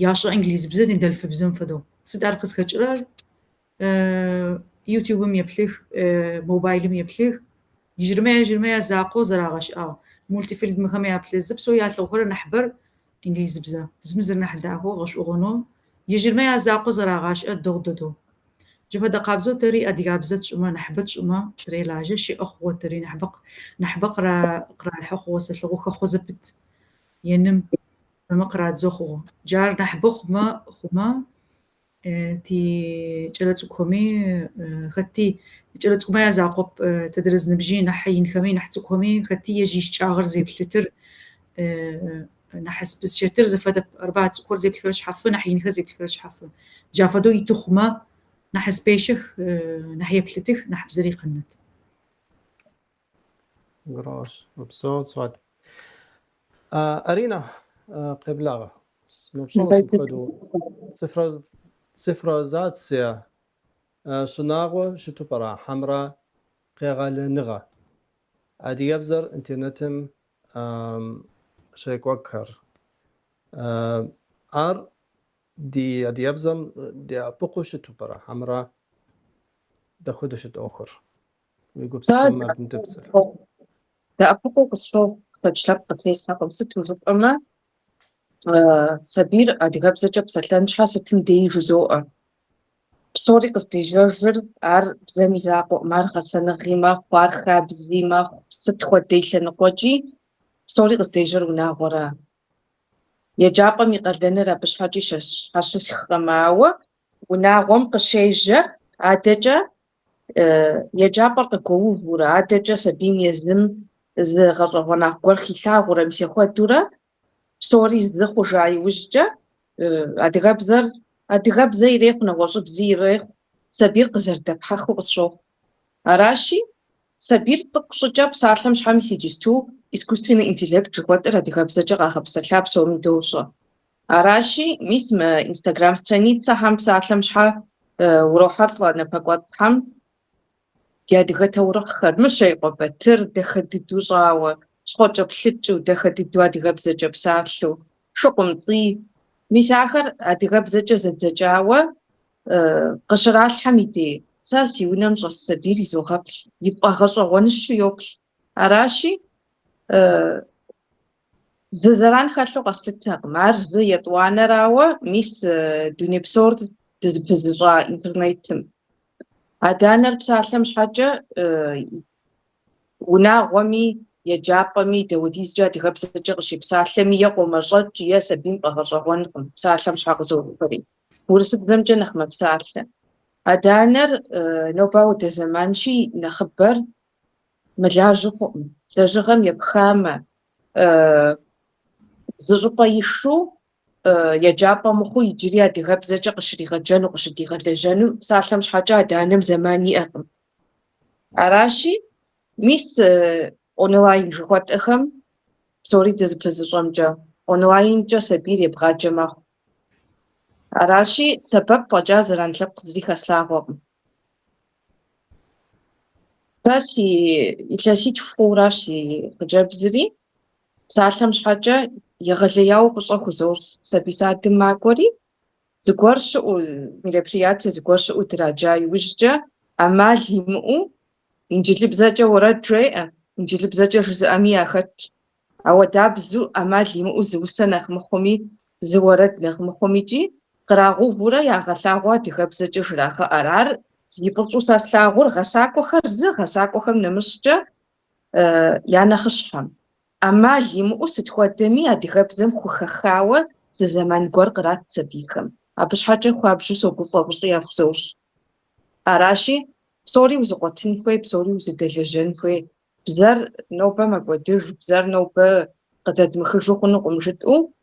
яшӏэ инглизыбзэр ныдэлъфыбзэм фэдэу. Сыд ар къызхэкӏырэр? Ютубым еплъых, мобайлым еплъых. Ежьырмэ ежьырмэ язакъоу зэрагъэшӏагъ. Мультифильмхэм яплъы. Зы псэу ялъэгъухэрэр нахьыбэр инглизыбзэ. Зым зыр нахь дахэу, гъэшӏэгъонэу. Ежьырмэ язакъоу зэрагъашӏэ дэгъу дэдэу. Джы фэдэ къабзэу тэри адыгабзэ тшӏымэ, нахьыбэ тшӏымэ, тырелажьэ, щыӏэ хъугъэ тэри нахьыбэ нахьыбэ къыралъхьэ хъугъэ сэлъэгъу хэхъо зэпыт. Еным бэмэ къырадзэ хъугъэ. Джар нахьыбэ хъумэ хъумэ ти кӏэлэцӏыкӏухэми хэти кӏэлэцӏыкӏумэ язакъоп тэдрэ зы ныбжьи нахь инхэми нахь цӏыкӏухэми хэти ежь ищыкӏагъэр зеплъытыр нахь зыпызщэтыр зэфэдэп. Арба цӏыкӏухэр зеплъхэрэр шъхьафы, нахь инхэр зеплъхэрэр шъхьафы. Джа фэдэу иты хъумэ нахь зыпещэх, нахь еплъытых, нахь бзэри къэнэт. Гурыӏуащ. Упсэу, Суад. Арина, къеблагъэ. Сыноупщӏынущ мыпхуэдэу. Цифровизацие шынагъуэ щыту пӏэрэ хьэмэрэ къегъэлыныгъэ? Адыгэбзэр интернетым щекӏуэкӏхэр. Ар ди адыгэбзэм дэӏэпыкъуу щыту пӏэрэ хьэмэрэ дапхуэдэу щыт ӏуэхур? Уи гупсысэм абы дыпсэлъ. Дэӏэпыкъуу къысщохъу, шэч лъэпкъ къытесхьэкъым. Сыту жыпӏэмэ, сабийр адыгэбзэкӏэ псэлъэн щхьэ сытым деи жызоӏэ. Псори къыздежьэжыр ар бзэм и закъуэкъым, ар гъэсэныгъи мэхъу, ар хабзи мэхъу, сыт хуэдэ и лъэныкъуэкӏи псори къыздежьэр унагъуэра. Еджапӏэм и къалэныр абы щхьэкӏи щхьэщысхкъым, ауэ унагъуэм къыщежьэр адэкӏэ еджапӏэр къыгуэувурэ, адэкӏэ сабийм езым зы гъэщӏэгъуэнагъ гуэр хилъагъуурэ, мис апхуэдэурэ псори зы хъужа иужькӏэ адыгэбзэр, адыгэбзэ ирехъу, нэгъуэщӏыбзи ирехъу, сабийр къызэрыдэпхьэхыу къысщохъу. Аращи, сабийр цӏыкӏу щӏыкӏэ псалъэм щхьэ мис иджысту искусственный интеллект жыхуэтӏыр адыгэбзэкӏэ къагъэпсэлъа псоми дощӏэ. Аращи, мис мы Инстаграм страницэхэм псалъэм щхьэ урохьэлӏэ напэкӏуэцӏхэм ди адыгэ таурыхъхэр, Мыщэ и къуэ Батыр дахэ дыдэу щӏауэ, щхъуэкӏэплъыкӏыу, дахэ дыдэу адыгэбзэкӏэ псалъэу, Шыкъумцӏий. Мис ахэр адыгэбзэкӏэ зэдзэкӏауэ къыщралъхьэм и дей, сэ си унэм щӏэс сабийр изогъэплъ, и фӏэгъэщӏэгъуэныщу йоплъ. Аращи, зы зэран хэлъу къэслъытэкъым. Ар зы етӏуанэрауэ, мис дуней псор дызыпызыщӏа интернетым. Адэ-анэр псалъэм щхьэкӏэ унагъуэми, еджапӏэми дауэдизкӏэ адыгэбзэкӏэ къыщепсалъэми е къомэщӏэкӏ, е сабийм фӏэгъэщӏэгъуэнкъым, псалъэм щхьэ къызоухэри. Урысыбзэмкӏэ нэхъ мэпсалъэ. Адэ-анэр нобэ ауэдэ зэманщи, нэхъыбэр мылажьэу хъукъым. Лэжьыгъэм епхамэ, зы щӏыпӏэ ишу еджапӏэ мыхъуу иджыри адыгэбзэкӏэ къыщригъэджэну, къыщыдигъэлэжьэну псалъэм щхьэкӏэ адэ-анэм зэман иӏэкъым. Аращи, мис онлайн жыхуэтӏэхэм псори дызыпызыщӏэмкӏэ, онлайнкӏэ сабийр ебгъаджэ мэхъу. Аращи, сэбэп фӏэкӏа зэран лъэпкъ зыри хэслъагъуэкъым. Сэ си илъэситху хъууращ си хъыджэбзри, псалъэм щхьэкӏэ егъэлеяуэ фӏыщӏэ хузощӏ. Сабий садым макӏуэри, зыгуэр щыӏэу, мероприятие зыгуэр щыӏэу драджа иужькӏэ, ӏэмал имыӏэу инджылыбзэкӏэ уэрэд жеӏэ, инджылыбзэкӏэ жызыӏэми яхэтщ. Ауэдабзэу ӏэмал имыӏэу зы усэ нэхъ мыхъуми, зы уэрэд нэхъ мыхъумикӏи кърагъэувурэ ягъэлъагъуэ адыгэбзэкӏэ жрагъэӏэр. Ар зи фӏыщӏэу сэ слъагъур гъэсакӏуэхэр зы, гъэсакӏуэхэм нэмыщӏкӏэ я нэхъыщхьэм. ӏэмал имыӏэу сыт хуэдэми адыгэбзэм хухэхауэ зы зэман гуэр кърат сабийхэм. Абы щхьэкӏэ хуабжьу согуфӏэ, фӏыщӏи яхузощӏ. Аращи, псори узыкъуэтын хуей, псори узыдэлэжьэн хуей. Бзэр нобэ мэкӏуэдыж, бзэр нобэ къыдэдмыхыжу хъунукъым жытӏэу,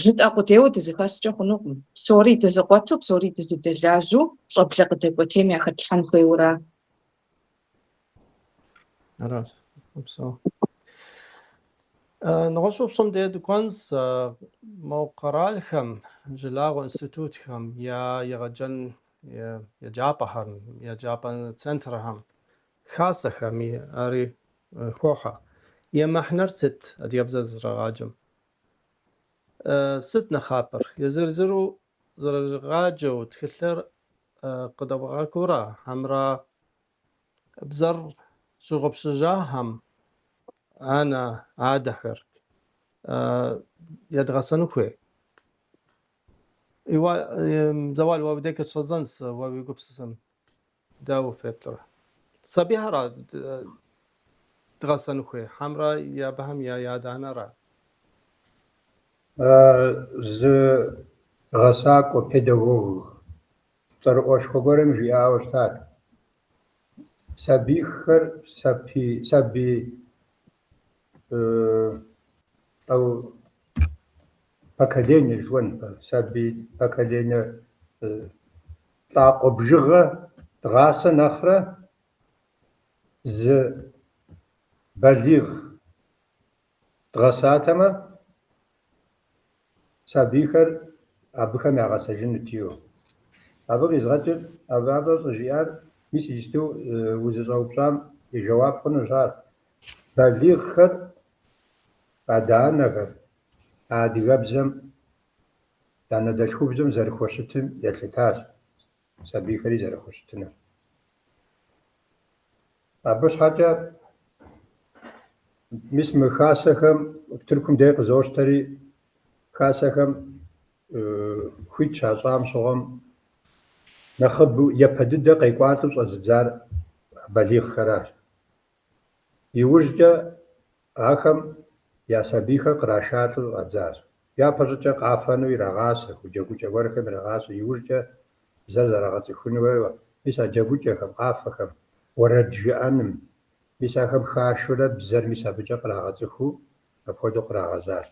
жытӏэ къудейуэ дызэхэскӏэ хъунукъым. Псори дызыкъуэту, псори дызыдэлажьэу щӏэблэ къыдэкӏуэтейм яхэтлъхьэн хуейуэра. Аращ. Упсэу. Нэгъуэщӏ упщӏэм де дыкӏуэнщ, мо къэралхэм, жылагъуэ институтхэм я егъэджэн еджапӏэхэм, еджапӏэ центрхэм, хасэхэми ари хохьэ. Я мыхьэнэр сыт адыгэбзэ зрагъаджэм? Сыт нэхъапэр? Езыр-езыру зэрырагъаджэу тхылъыр къыдэвгъэкӏыурэ, хьэмэрэ бзэр щыгъупщэжахэм анэ, адэхэр едгъэсэну хуей? Зэуал, уэ уи дей къыщӏэдзэнс, уэ уи гупсысэм дауэ уфеплърэ? Сабийхьэра дгъэсэну хуей, хьэмэрэ абыхэм я адэ-анэра? Зы гъэсакӏуэ, педагог цӏэрыӏуэшхуэ гуэрым жиӏауэ щытат. Сабийхэр сабий поколение жыхуэн, сабий поколение лӏакъуэ бжыгъэ дгъасэ нэхърэ зы балигъ дгъэсатэмэ, сабийхэр абыхэм ягъэсэжынут жиӏэу. Абы къизгъэкӏыр, абы щӏыжиӏар, мис иджыпсту узыщӏэупщӏам и жэуап хъунущ ар. Балигъхэр, адэ-анэхэр адыгэбзэм, анэдэлъхубзэм зэрыхущытым елъытащ сабийхэри зэрыхущытынур. Абы щхьэкӏэ мис мы хасэхэм Тыркум дей къызощтэри, хасэхэм хуит щащӏам щыгъуэм нэхъыбэу япэ дыдэ къекӏуалӏэу щӏэзыдзар балигъхэращ. Иужькӏэ ахэм я сабийхэр кърашалӏэу щӏадзащ. Япэ щӏыкӏэ къафэну ирагъасэ, джэгукӏэ гуэрхэм ирагъасэ, иужькӏэ бзэр зэрагъэцӏыхуну хуейуэ. Мис а джэгукӏэхэм, къафэхэм, уэрэд жыӏэным, мис ахэм хашэурэ бзэр мис абыкӏэ кърагъэцӏыхуу апхуэдэу кърагъэжьащ.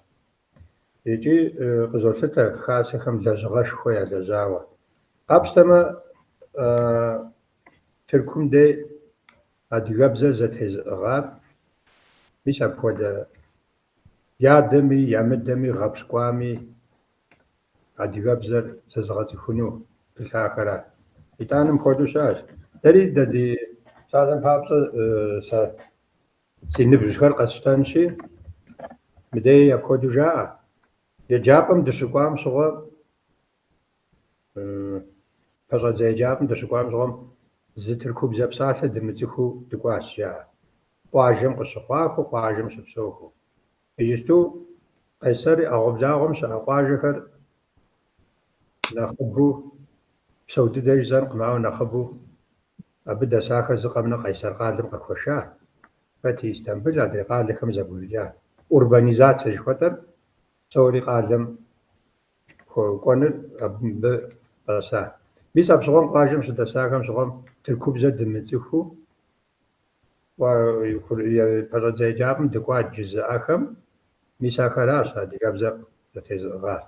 Икӏи къызолъытэ хасэхэм лэжьыгъэшхуэ ялэжьауэ. Къапщтэмэ, Тыркум дей адыгэбзэр зэтезыӏыгъар мис апхуэдэ ядэми, ямыдэми, гъэпщкӏуами адыгэбзэр зэзыгъэцӏыхуну пылъахэра. Итӏанэ мыпхуэдэу щыӏэщ. Дэри дэ ди псалъэм папщӏэ сэ си ныбжьхэр къэсщтэнщи, мыдей апхуэдэу жаӏэ. Еджапӏэм дыщыкӏуам щыгъуэ, пэщӏэдзэ еджапӏэм дыщыкӏуам щыгъуэм зы тыркубзэ псалъэ дымыцӏыхуу дыкӏуащ, жаӏэ. Къуажэм къыщыхъуахэу, къуажэм щыпсэухэу. Иджыпсту Къайсэр ӏэгъуэблагъуэм щыӏэ къуажэхэр нэхъыбэу псэу дыдэ жысӏэнкъым, ауэ нэхъыбэу абы дэсахэр зы къэмынэ Къайсэр къалэм къэкуэша. Хэти Истамбыл, адрей къалэхэм зэбгрыкӏа. Урбанизацэ жыхуэтӏэр псори къалэм кӏуэныр абы къэса. Мис апщыгъуэм къуажэм щыдэсахэм щыгъуэм тыркубзэ дымыцӏыхуу пэщӏэдзэ еджапӏэм дыкӏуат жызыӏэхэм, мис ахэращ адыгэбзэр зэтезыӏыгъар.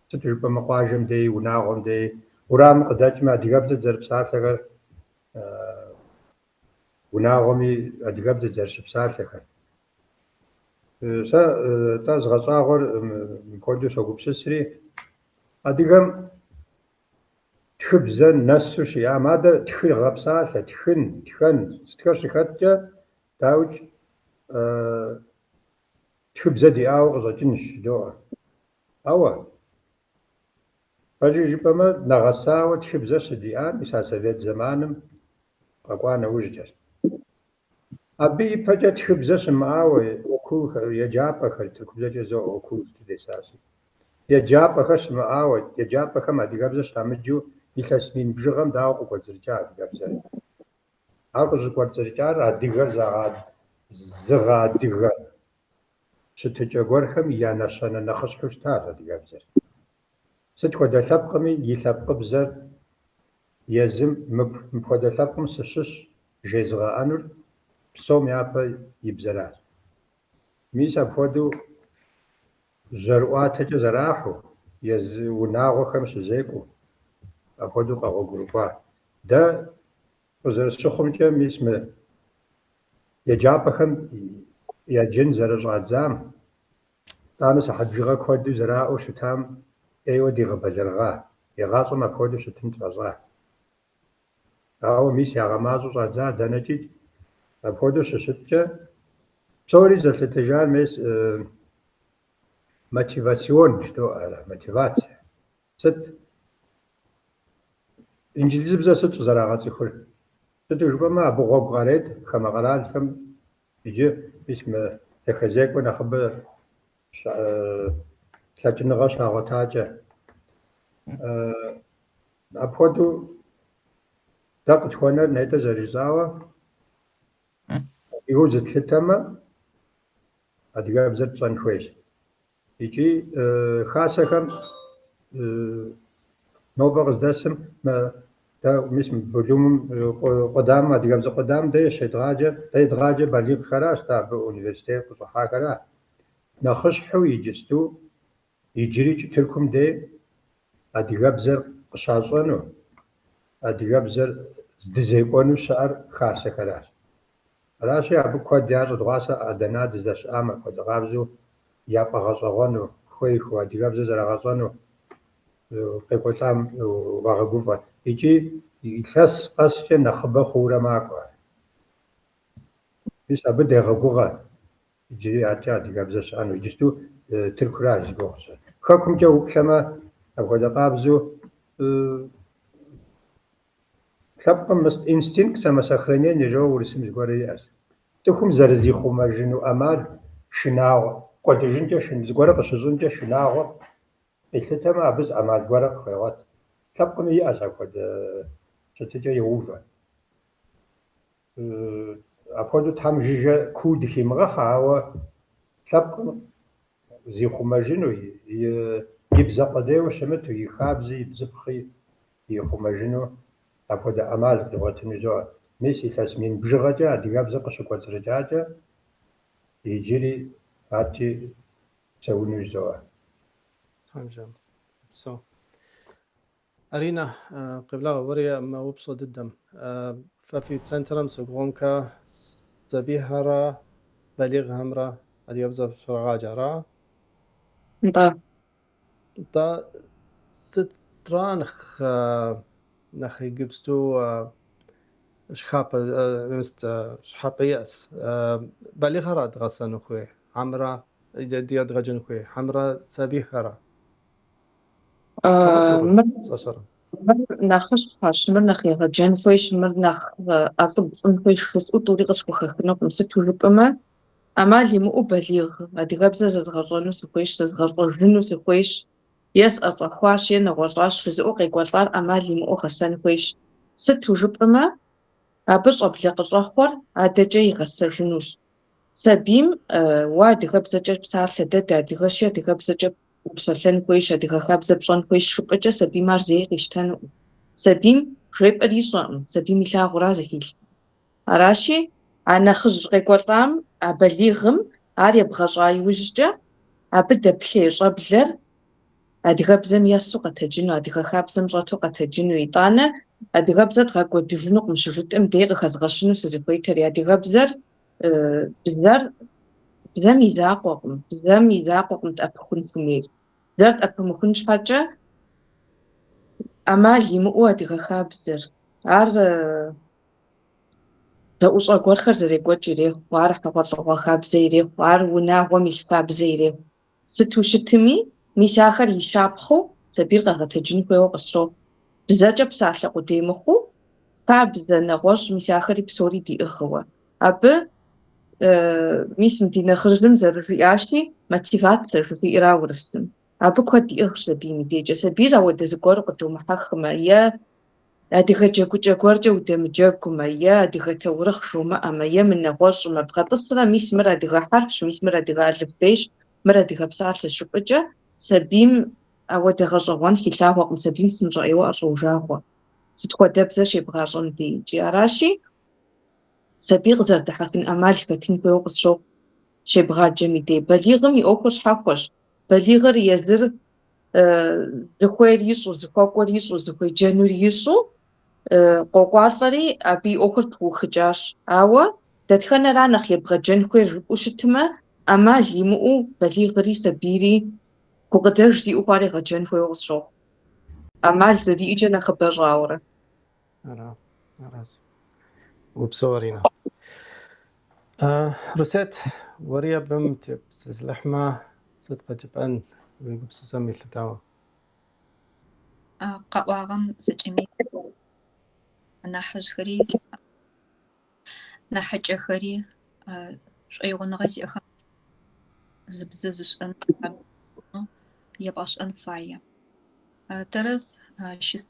Сыту жыпӏэмэ къуажэм дей, унагъуэм дей, уэрамым къыдэкӏмэ адыгэбзэ зэрыпсалъэхэр, унагъуэми адыгэбзэ зэрыщыпсалъэхэр. Сэ тӏэ згъэщӏагъуэр мыпхуэдэу согупсысри, адыгэм тхыбзэ нэсу щиӏам, адэ тхыгъэ псалъэ, тхын, тхэн, сытхэр щыхэткӏэ, дауикӏ, тхыбзэ диӏауэ къыщӏэкӏынщ, жыдоӏэ. Ауэ, пэжыр жыпӏэмэ, нэгъэсауэ тхыбзэ щыдиӏар мис а совет зэманым къэкӏуа нэужькӏэщ. Абы ипэкӏэ тхыбзэ щымыӏауэ окулхэр, еджапӏэхэр, тыркубзэкӏэ жызоӏэ окул десащи. Еджапӏэхэр щымыӏауэ, еджапӏэхэм адыгэбзэ щамыджу илъэс мин бжыгъэм дауэ къыкӏуэцӏрыкӏа адыгэбзэр? Ар къыщӏыкӏуэцӏрыкӏар адыгэр зыгъэадыгэ щытыкӏэ гуэрхэм я нэщэнэ нэхъыщхьэу щытащ адыгэбзэр. Сыт хуэдэ лъэпкъми и лъэпкъыбзэр езым мыпхуэдэ лъэпкъым сыщыщ жезыгъэӏэнур псом япэ и бзэращ. Мис апхуэдэу жьэрыӏуатэкӏэ зэрахьэу, езы унагъуэхэм щызекӏуэу, апхуэдэу къэгъуэгурыкӏуа. Дэ къызэрысщыхъумкӏэ, мис мы еджапӏэхэм яджын зэрыщӏадзам, итӏанэ сыхьэт бжыгъэ куэду зэраӏэу щытам ӏейуэ дигъэбэлэрыгъа. Игъащӏэм апхуэдэу щытын тфӏэщӏа. Ауэ мис ягъэмащӏэу щӏадза дэнэкӏи апхуэдэу щыщыткӏэ Псори зэлъытыжар мес мотивацион жыдоӏэ ара, мотивация. Сыт? Инджылызыбзэ сыт щӏызэрагъэцӏыхур? Сыту жыпӏэмэ, абы гъуэгу къарет хамэ къэралхэм иджы мис мы зэхэзекӏуэ нэхъыбэ лъэкӏыныгъэ щагъуэтакӏэ. Апхуэдэу дэ къытхуэнэр нетӏэ зэрыжысӏауэ, адыгэу зытлъытэмэ, адыгэбзэр тщӏэн хуейщ. Икӏи хасэхэм нобэ къыздэсым мы дэ мис мы bölümым къудамэм, адыгэбзэ къудамэм дэ щедгъаджэр, дэ едгъаджэр балигъхэращ, дэ абы университет къыщӏыхьахэра. Нэхъыщхьэу иджысту иджырикӏ Тыркум дей адыгэбзэр къыщащӏэну, адыгэбзэр здызекӏуэну щыӏэр хасэхэращ. Аращи, абы куэд ящӏэ дыгъуасэ Адана дыздэщыӏам апхуэдэ къабзэу яфӏэгъэщӏэгъуэну, хуейхэу, адыгэбзэ зэрагъэщӏэну къекӏуэлӏам уагъэгуфӏэ. Икӏи илъэс къэскӏэ нэхъыбэ хъуурэ макӏуэ ар. Мис абы дегъэгугъэ иджыри адэкӏэ адыгэбзэ щыӏэну. Иджысту Тыркуращ зи гугъу сщӏыр. Хэкумкӏэ уплъэмэ, апхуэдэ къабзэу лъэпкъым инстинкт самосохранения жэуэ урысым зыгуэрэ иӏэщ. Цӏыхум зэрызихъумэжыну ӏэмал шынагъуэ, кӏуэдыжынкӏэ зыгуэрэ къыщыщӏынкӏэ шынагъуэ къилъытэмэ, абы зы ӏэмал гуэрэ къыхуегъуэт. Лъэпкъми иӏэщ апхуэдэ щытыкӏэ йоувэ. Апхуэдэу Тхьэм жыжьэ куу дыхимыгъэхьэ, ауэ лъэпкъым зихъумэжыну, и бзэ къудейуэ щымыту, и хабзи, и бзыпхъи ихъумэжыну апхуэдэ ӏэмал къигъуэтыну жызоӏэ. Мис илъэс мин бжыгъэкӏэ адыгэбзэ къыщыкӏуэцӏрыкӏакӏэ, иджыри адэкӏи псэуну жызоӏэ. Тхьэм жиӏэм. Упсэу. Аринэ, къеблагъэ уэри мы упщӏэ дыдэм. Фэ фи центрым сыгугъэмкэ сабийхэрэ балигъхэмрэ адыгэбзэ щрагъаджэ, ара? Нтӏэ. Нтӏэ, сытра нэхъ иджыпсту щхапэ, щхьэпэ иӏэс? Балигъхэра дгъэсэну хуей, хьэмэрэ едгъэджэн хуей, хьэмэрэ сабийхэра? Мыр нэхъыщхьэщ, мыр нэхъ егъэджэн хуейщ, мыр нэхъ ӏэщӏыб щӏын хуейщ жысӏэу тӏури къысхухэхынукъым. Сыту жыпӏэмэ, ӏэмал имыӏэу балигъ адыгэбзэ зэзгъэщӏэну сыхуейщ, зэзгъэщӏэжыну сыхуейщ, е сӏэщӏэхуащ, е нэгъуэщӏащ жызыӏэу къекӏуэлӏар ӏэмал имыӏэу гъэсэн хуейщ. Сыту жыпӏэмэ, абы щӏэблэ къыщӏэхъуэр адэкӏэ игъэсэжынущ. Сабийм уэ адыгэбзэкӏэ псалъэ, дэ дыадыгэщи, адыгэбзэкӏэ упсэлъэн хуейщ, адыгэ хабзэ пщӏэн хуейщ жыпӏэкӏэ сабийм ар зэи къищтэнукъым. Сабийм жепӏэр ищӏэкъым, сабийм илъагъура зэхилъхьэр. Аращи, а нэхъыжь къекӏуэлӏам, а балигъым ар ебгъэщӏа иужькӏэ, абы дэплъей щӏэблэр адыгэбзэм есу къэтэджыну, адыгэ хабзэм щӏэту къэтэджыну. Итӏанэ адыгэбзэ дгъэкӏуэдыжынукъым щыжытӏэм дей къыхэзгъэщыну сызыхуейтэри. Адыгэбзэр бзэр бзэм и закъуэкъым, бзэм и закъуэкъым тӏэпыхун хуэмейр. Бзэр тӏэпымыхун щхьэкӏэ ӏэмал имыӏэу адыгэ хабзэр. Ар зэӏущӏэ гуэрхэр зэрекӏуэкӏ ирехъу, ар хьэгъуэлӏыгъуэ хабзэ ирехъу, ар унагъуэм илъ хабзэ ирехъу. Сыту щытми, мис ахэр и щапхъэу сабийр къэгъэтэджын хуейуэ къысщохъу. Бзэкӏэ псалъэ къудей мыхъуу, хабзэ нэгъуэщӏ, мис ахэри псори диӏыгъыуэ. Абы мис мы ди нэхъыжьым зэрыжиӏащи, мотивацэ жыхуиӏэра урысым. Абы куэд иӏыгъщ сабийм и дежкӏэ. Сабийр ауэдэ зыгуэру къыдомыхьэхмэ, е адыгэ джэгукӏэ гуэркӏэ удэмыджэгумэ, е адыгэ таурыхъ жомыӏэмэ, е мынэгъуэщӏмэ, бгъэтӏысрэ мис мыр адыгэ хьэрфщ, мис мыр адыгэ алыфбейщ, мыр адыгэ псалъэщ жыпӏэкӏэ, сабийм ауэдэ гъэщӏэгъуэн хилъагъуэкъым, сабийм псынщӏэ ӏейуэ ӏэщӏоужагъуэ. Сыт хуэдэбзэ щебгъащӏэм дежкӏи. Аращи, сабий къызэрыдэхьэхын ӏэмал хэтын хуейуэ къысщохъу щебгъаджэм и дей. Балигъым и ӏуэхур щхьэхуэщ. Балигъыр езыр зыхуейр ищӏу, зыхуэкӏуэр ищӏу, зыхуеджэнур ищӏу къокӏуалӏэри, абы и ӏуэхур пыухыкӏащ. Ауэ дэтхэнэра нэхъ ебгъэджэн хуейр жыпӏэу щытмэ, ӏэмал имыӏэу балигъри сабийри гукъыдэж зиӏэу хъуар егъэджэн хуейуэ къысщохъу. ӏэмал зэриӏэкӏэ нэхъыбэ щӏауэрэ. Ара, аращ. Упсэу, Аринэ. Русет, уэри абым тепсэлъыхьмэ, сыт къыджепӏэн уи гупсысэм елъытауэ? Къаӏуагъэм зэкӏэми нахьыжъхэри, нахьыкӏэхэри шӏоигъоныгъэ зиӏэхэм зыбзэ зышӏэн ебгъэшӏэн фае. Тэрэз щыс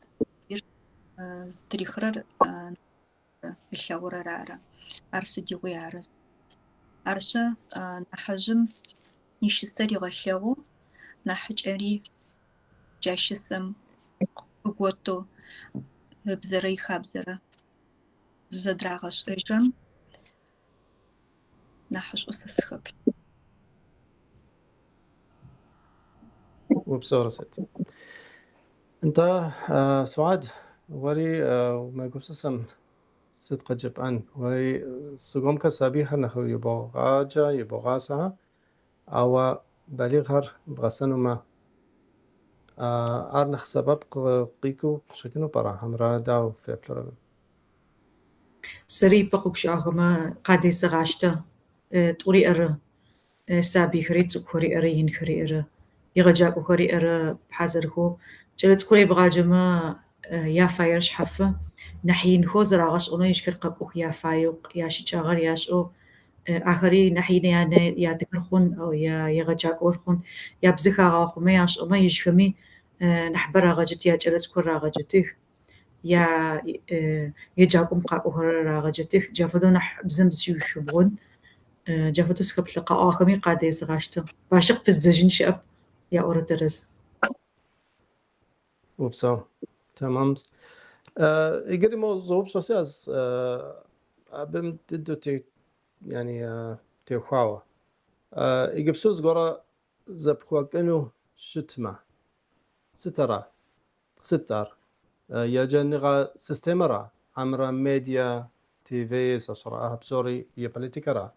зытырихырэр ылъэгъурэр ары. Ар сыдигъуи ары. Арышъы нахьыжъым ищысэ ригъэлъэгъоу, нахьыкӏэри джа щысэм къыготэу ыбзэрэ ихабзэрэ зызэдрагъэшӏэжьырэм нахьышӏоу сэ сыхэплъэ. Упсэу, Русет. Нтӏэ, Суад, уэри мы гупсысэм сыт къыджепӏэн? Уэри сыгугъэмкэ сабийхэр нэхъ ибогъаджэ, ибогъасэхэ, ауэ балигъхэр бгъэсэнумэ, ар нэхъ сэбэп къикӏыу къыщӏэкӏыну пӏэрэ, хьэмэрэ дауэ феплърэ абы? Сэри ипэ къэгущыӏагъэмэ къадесэгъаштэ. Тӏури ӏэры. Сабийхэри цӏыкӏухэри ӏэры, инхэри ӏэры, егъэджакӏуэхэри ӏэры хьазырхэу. Кӏэлэцӏыкӏухэр ебгъаджэмэ яфаер шъхьафы. Нахь инхэу зэрагъэшӏэнэу ежьхэр къэкӏох яфаеу, ящыкӏагъэр яшӏэу. Ахэри нахь ины янэ ятэхэр хъун, егъэджакӏохэр хъун. Ябзэ хагъахъомэ яшӏэмэ ежьхэми нахьыбэ рагъэджыт, якӏэлэцӏыкӏухэр рагъэджытых. Я еджакӏом къакӏохэрэр рагъэджытых. Джа фэдэу нахь бзэм зыщиушъомбгъун. Джа фэдэу сыхэплъэ къаӏуагъэхэми къадезгъаштэ. Бащэ къыпыздзэжьын щыӏэп, яӏорэ тэрэз. Упсэу. Тэмэм. Иджыри мо зы упщӏэ сиӏэщ абым дыдэу те, яни теухуауэ. Иджыпсту зыгуэрэ зэпхъуэкӏыну щытмэ, сыт ара? Сыт ар? Еджэныгъэ системэра? Хьэмэрэ медиа, ТВ, сщӏэрэ, псори и политикэра?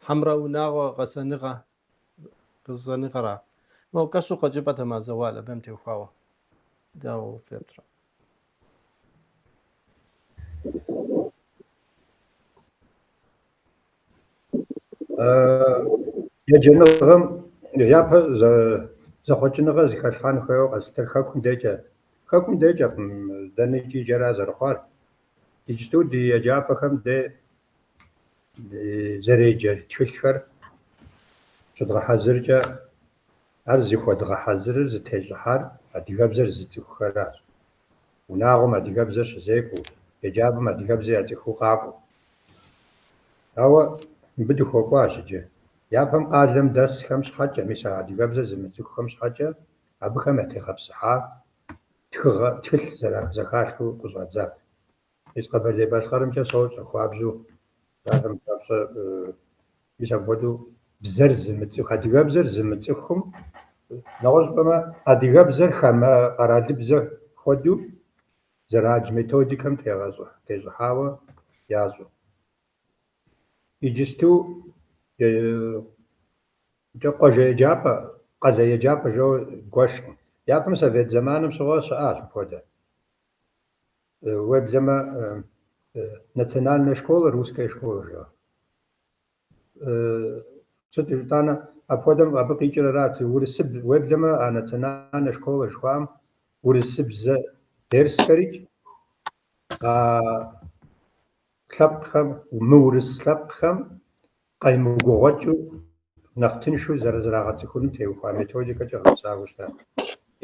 Хьэмэрэ унагъуэ гъэсэныгъэ, гъэсэныгъэра? Мо кӏэщӏу къыджепӏэтэмэ, Зэуал абым теухуауэ. Дауэ феплърэ? Еджэныгъэм япэ зэхъуэкӏыныгъэ зыхэлъхьэн хуейуэ къэслъытэр хэкум декӏэ. Хэкум декӏэкъым, дэнэкӏи иджыра зэрыхъуар. Иджыту ди еджапӏэхэм де зэреджэ тхылъхэр щыдгъэхьэзыркӏэ, ар зыхуэдгъэхьэзырыр зытещӏыхьар адыгэбзэр зыцӏыхухэращ. Унагъуэм адыгэбзэр щызекӏуэу, еджапӏэм адыгэбзэ яцӏыхуу къакӏуэу. Ауэ мыбы дыхуэкӏуащ иджы. Япэм къалэм дэсхэм щхьэкӏэ, мис а адыгэбзэр зымыцӏыхухэм щхьэкӏэ, абыхэм ятегъэпсыхьа тхыгъэ, тхылъ зэхалъхьэу къыщӏадзат. Мис Къэбэрдей-Балъкъэрымкӏэ сощӏэ хуабжьу, псалъэм папщӏэ, мис апхуэдэу бзэр зымыцӏыху, адыгэбзэр зымыцӏыхум, нэгъуэщӏ жыпӏэмэ, адыгэбзэр хамэ къэралыбзэ хуэдэу зэрадж методикэм тещӏыхьауэ ящӏу. Иджысту къуажэ еджапӏэ, къалэ еджапӏэ жэуэ гуэшкъым. Япэм совет зэманым щыгъуэ щыӏащ мыпхуэдэ. Уеблэмэ национальная школа, русская школа жэуэ. Сыт итӏанэ апхуэдэм абы къикӏыр арат, уеблэмэ а национальная школа жыхуаӏэм урысыбзэ дерсхэрикӏ, а лъэпкъхэм, мыурыс лъэпкъхэм къаймыгугъуэкӏыу нэхъ тыншу зэрызэрагъэцӏыхуным теухуа методикэкӏэ гъэпсауэ щытащ.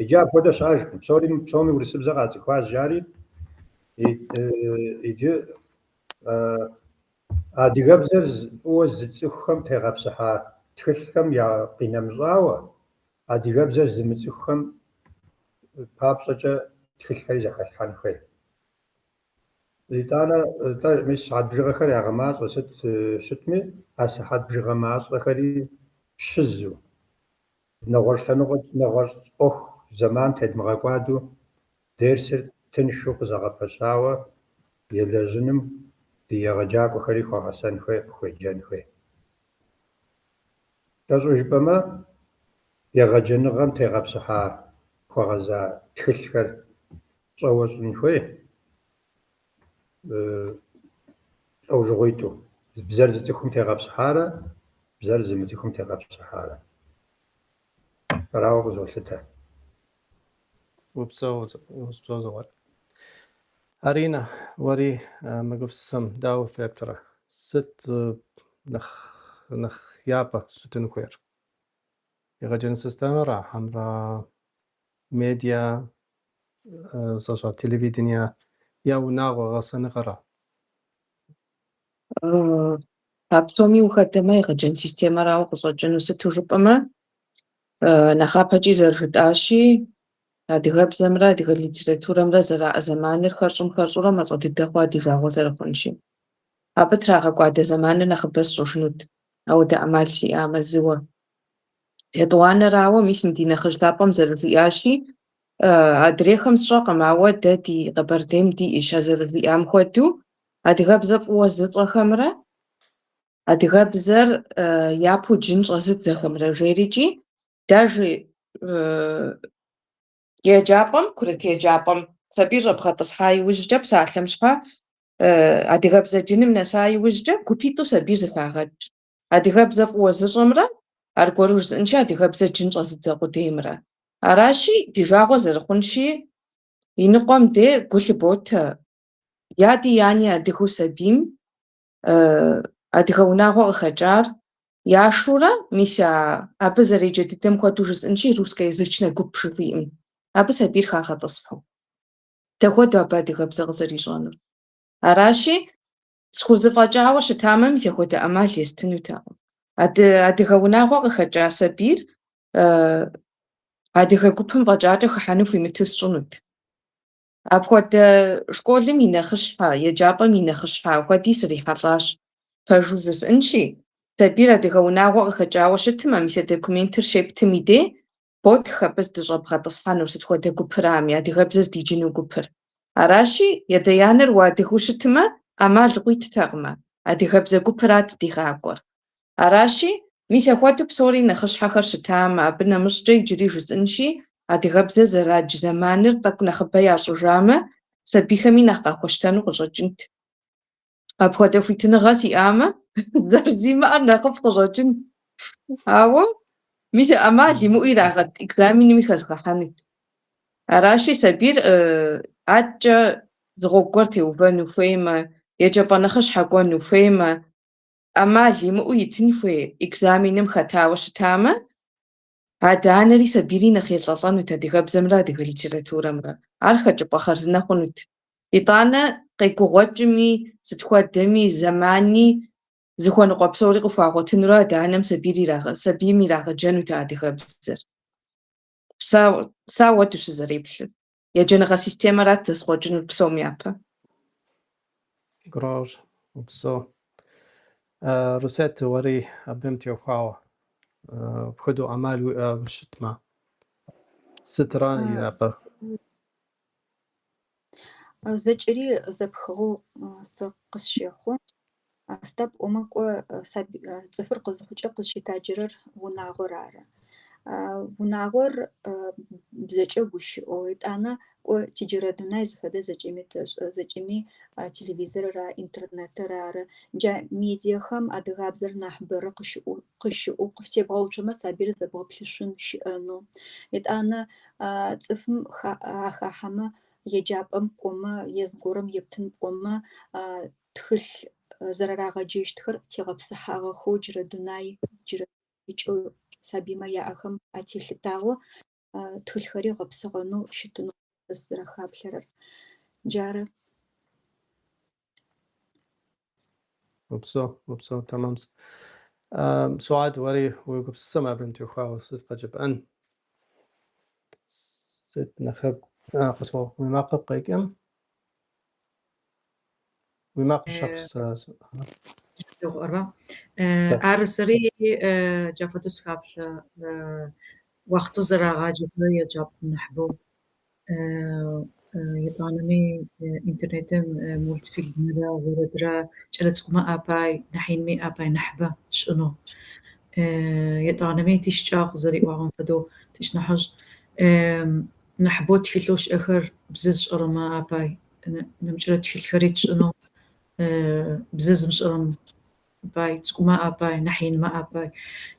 Иджы апхуэдэ щыӏэжкъым. Псоми урысыбзэ къацӏыхуащ жари, иджы адыгэбзэр фӏыуэ зыцӏыхухэм тегъэпсыхьа тхылъхэм я къинэмыщӏауэ, адыгэбзэр зымыцӏыхухэм папщӏэкӏэ тхылъхэри зэхэлъхьэн хуей. Итӏанэ, мис сыхьэт бжыгъэхэр ягъэмащӏэ сыт щытми, а сыхьэт бжыгъэ мащӏэхэри щызу, нэгъуэщӏ лъэныкъуэ, нэгъуэщӏ ӏуэху зэман тедмыгъэкӏуадэу дерсыр тыншу къызэгъэпэщауэ елэжьыным ди егъэджакӏуэхэри хуэгъэсэн хуей, къыхуеджэн хуей. Кӏэщӏу жыпӏэмэ, егъэджэныгъэм тегъэпсыхьа хуэгъэза тхылъхэр щӏэуэ щӏын хуей, лӏэужьыгъуитӏу. Бзэр зыцӏыхум тегъэпсыхьарэ, бзэр зымыцӏыхум тегъэпсыхьарэ. Арауэ къызолъытэ. Упсэу, упсэу Заур. Аринэ, уэри мы гупсысэм дауэ феплърэ? Сыт нэхъ нэхъ япэ щытын хуейр? Егъэджэн системэра хьэмрэ медиа, зэщӏа телевидение е унагъуэ гъэсэныгъэра? А псоми ухэдэмэ, егъэджэн системэрауэ къыщӏэкӏыну, сыту жыпӏэмэ, нэхъапэкӏи зэрыжытӏащи, адыгэбзэмрэ адыгэ литературэмрэ зэраӏэ зэманыр хэщӏым хэщӏурэ мащӏэ дыдэ хъуа ди жагъуэ зэрыхъунщи. Абы трагъэкӏуадэ зэманыр нэхъыбэ сщӏыжынут, ауэдэ ӏэмал сиӏамэ зыуэ. Етӏуанэрауэ, мис мы ди нэхъыжь лъапӏэм зэрыжиӏащи, адрейхэм сщӏэкъым, ауэ дэ ди Къэбэрдейм диӏэщ а зэрыжиӏам хуэдэу, адыгэбзэ фӏыуэ зыщӏэхэмрэ адыгэбзэр япэу джын щӏэзыдзэхэмрэ жерикӏи, даже еджапӏэм, курыт еджапӏэм сабийр щӏэбгъэтӏысхьа иужькӏэ, псалъэм щхьэ, адыгэбзэ джыным нэса иужькӏэ гупитӏу сабийр зэхагъэкӏ. Адыгэбзэ фӏыуэ зыщӏэмрэ, аргуэру жысӏэнщи, адыгэбзэ джын щӏэзыдзэ къудеймрэ. Аращи, ди жагъуэ зэрыхъунщи, иныкъуэм де гу лъыботэ яди яни адыгэу сабийм адыгэ унагъуэ къыхэкӏар яшурэ, мис а абы зэреджэ дыдэм хуэдэу жысӏэнщи, русскоязычнэ гуп жыхуиӏэм, абы сабийр хагъэтӏысхьэу. Дапхуэдэу абы адыгэбзэ къызэрищӏэнур? Аращи, схузэфӏэкӏауэ щытамэ, мис апхуэдэ ӏэмал естынутэкъым. Адыгэ унагъуэ къыхэкӏа сабийр адыгэ гупым фӏэкӏакӏэ хыхьэну хуимыту сщӏынут. Апхуэдэ школым и нэхъыщхьэ, еджапӏэм и нэхъыщхьэ апхуэди срихьэлӏащ. Пэжу жысӏэнщи, сабийр адыгэ унагъуэ къыхэкӏауэ щытмэ, мис а документыр щептым и дей, ботх абы здыщӏэбгъэтӏысхьэнур, сыт хуэдэ гупырами, адыгэбзэ здиджыну гупыр. Аращи, адэ-анэр уадыгэу щытмэ, ӏэмал къуиттэкъымэ, адыгэбзэ гупырат здигъакӏуэр. Аращи, мис апхуэдэу псори нэхъыщхьэхэр щытамэ, абы нэмыщӏкӏэ иджыри жысӏэнщи, адыгэбзэ зэрадж зэманыр тӏэкӏу нэхъыбэ ящӏыжамэ, сабийхэми нэхъ къахуэщтэну къыщӏэкӏынт. Апхуэдэ хуитыныгъэ сиӏамэ, зэрызимыӏэр нэхъыфӏ къыщӏэкӏынт. Ауэ мис а ӏэмал имыӏэу ирагъэт экзаменми хэзгъэхьэнут. Аращи, сабийр адэкӏэ зы гъуэгу гуэр теувэну хуеймэ, еджапӏэ нэхъыщхьэ кӏуэну хуеймэ, ӏэмал имыӏэу итын хуей экзаменым хэтауэ щытамэ, адэ-анэри сабийри нэхъ елӏэлӏэнут адыгэбзэмрэ адыгэ литературэмрэ. Ар хэкӏыпӏэ хъарзынэ хъунут. Итӏанэ къегугъуэкӏми, сыт хуэдэми, зэмани зыхуэныкъуэ псори къыхуагъуэтынурэ адэ-анэм сабийм ирагъэджэнут а адыгэбзэр. Сэ ауэдэу сызэреплъыр. Еджэныгъэ системэрат зэсхъуэкӏынур псом япэ. Гурыӏуэгъуэщ, упсэу. Русет, уэри абым теухуауэ апхуэдэу ӏэмал уиӏэу щытмэ, сытра япэ? Зэкӏэри зэпхыгъэу сэ къысщэхъу. Сыда пӏомэ кӏо цӏыфыр къызыхъукӏэ къызщытаджэрэр унагъор ары. Унагъор бзэкӏэ гущыӏэу, етӏанэ кӏо тиджырэ дунай зыфэдэ зэкӏэми тэшӏэ, зэкӏэми телевизорыр ары, интернетыр ары. Джа медиахэм адыгабзэр нахь бэрэ къыщыӏоу къыфтебгъэуцомэ сабыир зэбгъэплъышъун щыӏэнэу. Етӏанэ цӏыфым ахахьэмэ еджапӏэм кӏомэ е зыгорэм ептын пӏомэ тхылъ зэрэрагъэджэщтхэр тегъэпсыхьагъэхэу джырэ дунай, джырэ ыкӏэу сабыймэ яӏэхэм ателъытагъэу тхылъхэри гъэпсыгъэнэу щытынэу сэ сызэрэхаплъэрэр. Джары. Упсэу, упсэу, тэмэм. Суад, уэри уи гупсысэм абым теухуауэ сыт къыджепӏэн? Сыт нэхъыб къысхуэгъэгъу, уи макъыр къекӏым. Уи макъыр щэхущ. Арба. Ар сэри джа фэдэу сыхаплъэ уахътэу зэрагъаджэхэрэр еджапӏэм нахьыбэу. Етӏанэми интернетым мультфильмрэ орэдрэ кӏэлэцӏыкӏумэ апай, нахь инми апай нахьыбэ шӏынэу. Етӏанэми тищыкӏагъ зэриӏуагъэм фэдэу тишнахьыжъ нахьыбэу тхылъэу щыӏэхэр бзэ зышӏэрэмэ апай нэмыкӏрэ тхылъхэри тшӏынэу бзэ зымышӏэрэм. Пай, цӏыкӏумэ апай, нахь инмэ апай.